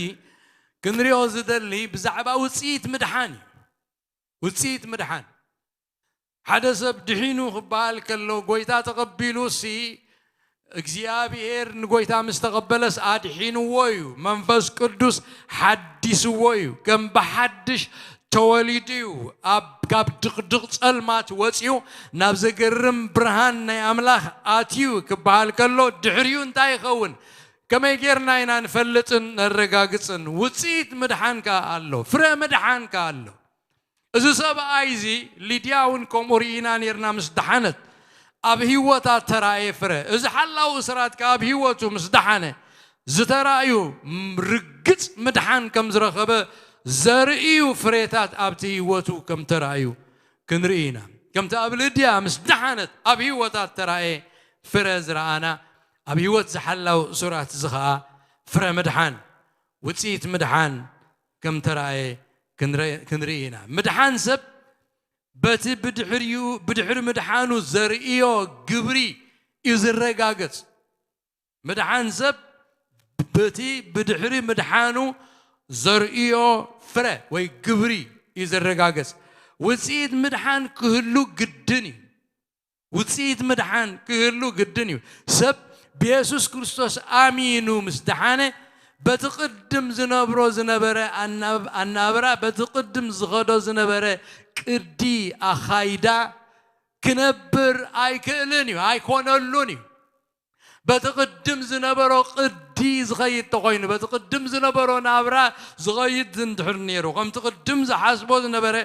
ክንሪኦ ዝደሊ ብዛዕባ ውጽኢት ምድሓን እዩ። ውጽኢት ምድሓን። ሓደ ሰብ ድሒኑ ክበሃል ከሎ፣ ጎይታ ተቐቢሉ ሲ፣ እግዚኣብሔር ንጎይታ ምስ ተቐበለስ ኣድሒንዎ እዩ። መንፈስ ቅዱስ ሓዲስዎ እዩ። ከም ብሓድሽ ተወሊዱ እዩ። ኣብ፣ ካብ ድቕድቕ ጸልማት ወጺኡ ናብ ዘገርም ብርሃን ናይ ኣምላኽ ኣትዩ ክበሃል ከሎ፣ ድሕሪኡ እንታይ ይኸውን? ከመይ ጌርና ኢና ንፈልጥን ነረጋግጽን? ውጽኢት ምድሓን ከኣ ኣሎ። ፍረ ምድሓን ከኣ ኣሎ። እዚ ሰብኣይ እዚ፣ ሊድያ እውን ከምኡ ርኢና ኔርና፣ ምስ ደሓነት ኣብ ህይወታ ተራእየ ፍረ። እዚ ሓላው እስራት ከኣ ኣብ ህይወቱ ምስ ደሓነ ዝተራእዩ ርግጽ ምድሓን ከም ዝረኸበ ዘርእዩ ፍሬታት ኣብቲ ህይወቱ ከም ተራእዩ ክንርኢ ኢና። ከምቲ ኣብ ልድያ ምስ ደሓነት ኣብ ህይወታ ተራእየ ፍረ ዝረኣና፣ ኣብ ህይወት ዝሓላው እሱራት እዚ ኸኣ ፍረ ምድሓን፣ ውጽኢት ምድሓን ከም ተራእየ ክንረ-፣ ክንርኢ ኢና። ምድሓን ሰብ በቲ ብድሕሪኡ፣ ብድሕሪ ምድሓኑ ዘርእዮ ግብሪ እዩ ዝረጋገጽ። ምድሓን ሰብ በቲ ብድሕሪ ምድሓኑ ዘርእዮ ፍረ ወይ ግብሪ እዩ ዝረጋገጽ። ውጽኢት ምድሓን ክህሉ ግድን እዩ። ውጽኢት ምድሓን ክህሉ ግድን እዩ። ሰብ ብየሱስ ክርስቶስ ኣሚኑ ምስ ደሓነ፣ በቲ ቅድም ዝነብሮ ዝነበረ ኣናብ-፣ ኣናብራ፣ በቲ ቅድም ዝኸዶ ዝነበረ ቅዲ ኣኻይዳ ክነብር ኣይክእልን እዩ፣ ኣይኮነሉን እዩ። በቲ ቅድም ዝነበሮ ቅዲ ዝኸይድ ተኾይኑ፣ በቲ ቅድም ዝነበሮ ናብራ ዝኸይድ እንድሕር ነይሩ፣ ከምቲ ቅድም ዝሓስቦ ዝነበረ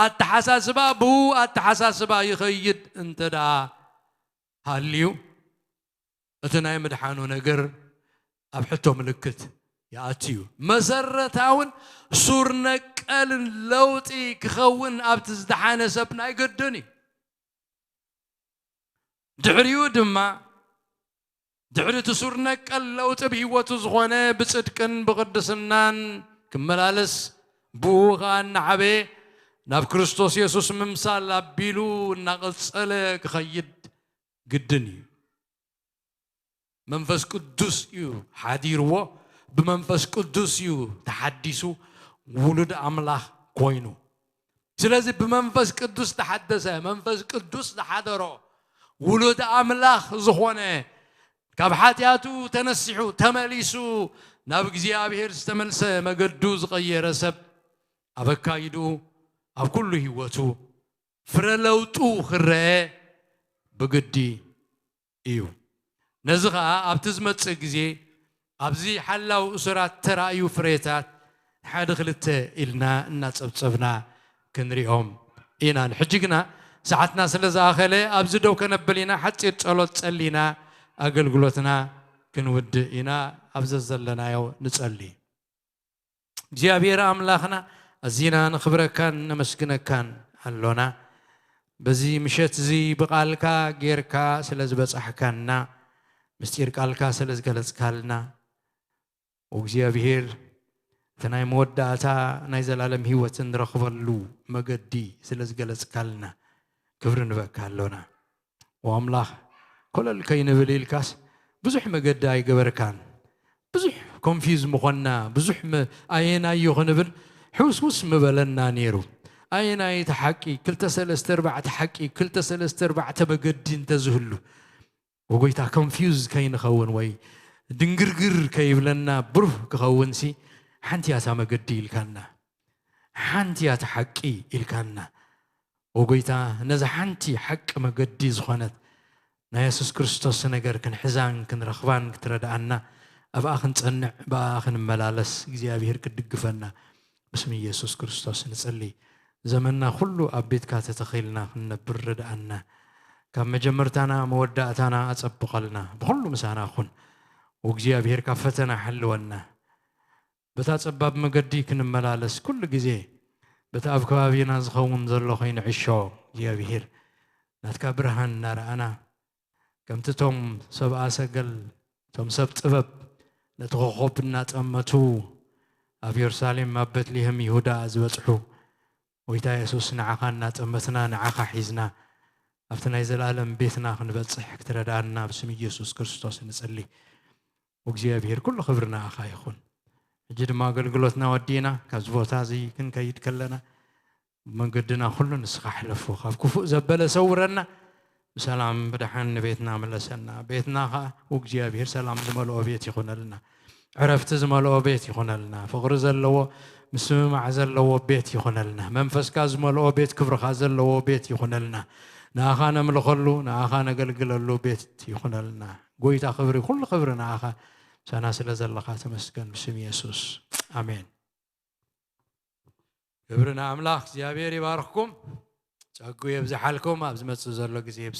ኣተሓሳስባ፣ ብኡ ኣተሓሳስባ ይኸይድ እንተ ደኣ ሃልዩ፣ እቲ ናይ ምድሓኑ ነገር ኣብ ሕቶ ምልክት ይኣትዩ። መሰረታውን ሱር ነቀልን ለውጢ ክኸውን ኣብቲ ዝደሓነ ሰብ ናይ ግድን እዩ። ድሕሪኡ ድማ፣ ድሕሪ እቲ ሱር ነቀል ለውጢ ብህይወቱ ዝኾነ፣ ብጽድቅን ብቕድስናን ክመላለስ፣ ብኡ ኸኣ እናዓበየ ናብ ክርስቶስ የሱስ ምምሳል ኣቢሉ እናቐጸለ ክኸይድ ግድን እዩ። መንፈስ ቅዱስ እዩ ሓዲርዎ፣ ብመንፈስ ቅዱስ እዩ ተሓዲሱ፣ ውሉድ ኣምላኽ ኮይኑ። ስለዚ ብመንፈስ ቅዱስ ተሓደሰ፣ መንፈስ ቅዱስ ዝሓደሮ፣ ውሉድ ኣምላኽ ዝኾነ፣ ካብ ሓጢኣቱ ተነሲሑ፣ ተመሊሱ፣ ናብ እግዚኣብሔር ዝተመልሰ፣ መገዱ ዝቐየረ ሰብ፣ ኣብ ኣካይድኡ፣ ኣብ ኩሉ ህይወቱ፣ ፍረ ለውጡ ክረአ ብግዲ እዩ። ነዚ ኸኣ ኣብቲ ዝመጽእ ግዜ ኣብዚ ሓላው እሱራት ተራእዩ ፍሬታት ሓደ ክልተ ኢልና እናጸብጸብና ክንሪኦም ኢና። ሕጂ ግና ሰዓትና ስለ ዝኣኸለ ኣብዚ ደው ከነብል ኢና። ሓጺር ጸሎት ጸሊና ኣገልግሎትና ክንውድእ ኢና። ኣብ ዘዘለናዮ ንጸሊ። እግዚኣብሔር ኣምላኽና፣ ኣዚና ነኽብረካን ነመስግነካን ኣሎና። በዚ ምሸት እዚ ብቓልካ ጌርካ ስለ ዝበጻሕካና፣ ምስጢር ቃልካ ስለ ዝገለጽካልና፣ እግዚኣብሔር፣ እቲ ናይ መወዳእታ ናይ ዘላለም ህይወት እንረኽበሉ መገዲ ስለ ዝገለጽካልና፣ ክብሪ ንበካ ኣሎና። ወኣምላኽ፣ ኮለል ከይንብል ኢልካስ ብዙሕ መገዲ ኣይገበርካን። ብዙሕ ኮንፊዝ ምኾንና፣ ብዙሕ መ-፣ ኣየናይ እዩ ክንብል ሕውስውስ ምበለና ነይሩ። ኣየናይ እቲ ሓቂ፣ ክልተ ሰለስተ ኣርባዕተ ሓቂ፣ ክልተ ሰለስተ ኣርባዕተ መገዲ እንተዝህሉ፣ ወጎይታ ኮንፊውዝ ከይንኸውን ወይ ድንግርግር ከይብለና ብሩህ ክኸውንሲ፣ ሓንቲ እያ እታ መገዲ ኢልካና። ሓንቲ እያ እታ ሓቂ ኢልካና። ወጎይታ፣ ነዛ ሓንቲ ሓቂ መገዲ ዝኾነት ናይ የሱስ ክርስቶስ ነገር ክንሕዛን ክንረኽባን ክትረድኣና፣ ኣብኣ ክንጸንዕ፣ ብኣ ክንመላለስ እግዚኣብሔር ክትድግፈና ብስም ኢየሱስ ክርስቶስ ንጸሊ። ዘመንና ኩሉ ኣብ ቤትካ ተተኺልና ክንነብር ርድኣና። ካብ መጀመርታና መወዳእታና ኣጸብቐልና። ብኹሉ ምሳና ኩን። ወእግዚኣብሔር ካብ ፈተና ሓልወና። በታ ጸባብ መገዲ ክንመላለስ ኩሉ ግዜ በቲ ኣብ ከባቢና ዝኸውን ዘሎ ከይንዕሾ እግዚኣብሔር ናትካ ብርሃን እናረኣና ከምቲ እቶም ሰብኣ ሰገል እቶም ሰብ ጥበብ ነቲ ኮኾብ እናጠመቱ ኣብ የሩሳሌም ኣብ ቤትልሄም ይሁዳ ዝበጽሑ ጎይታ የሱስ ንዓኻ እናጠመትና ንዓኻ ሒዝና ኣብቲ ናይ ዘለኣለም ቤትና ክንበጽሕ ክትረዳና ብስም ኢየሱስ ክርስቶስ ንጽሊ። እግዚኣብሔር ኩሉ ክብሪ ንኣኻ ይኹን። ሕጂ ድማ ኣገልግሎትና ወዲእና ካብዚ ቦታ እዚ ክንከይድ ከለና መንገድና ኩሉ ንስኻ ሕለፎ፣ ካብ ክፉእ ዘበለ ሰውረና፣ ብሰላም ብደሓን ንቤትና ምለሰና። ቤትና ኸዓ እግዚኣብሔር ሰላም ዝመልኦ ቤት ይኹነልና፣ ዕረፍቲ ዝመልኦ ቤት ይኹነልና፣ ፍቕሪ ዘለዎ ምስምማዕ ዘለዎ ቤት ይኹነልና፣ መንፈስካ ዝመልኦ ቤት ክብርኻ ዘለዎ ቤት ይኹነልና፣ ንኣኻ ነምልኸሉ ንኣኻ ነገልግለሉ ቤት ይኹነልና። ጎይታ ክብሪ ኩሉ ክብሪ ንኣኻ ምሳና ስለ ዘለኻ ተመስገን ብስም የሱስ ኣሜን። ክብሪ ንኣምላኽ እግዚኣብሔር ይባርኽኩም ጸጉ የብዝሓልኩም ኣብ ዝመጽእ ዘሎ ግዜ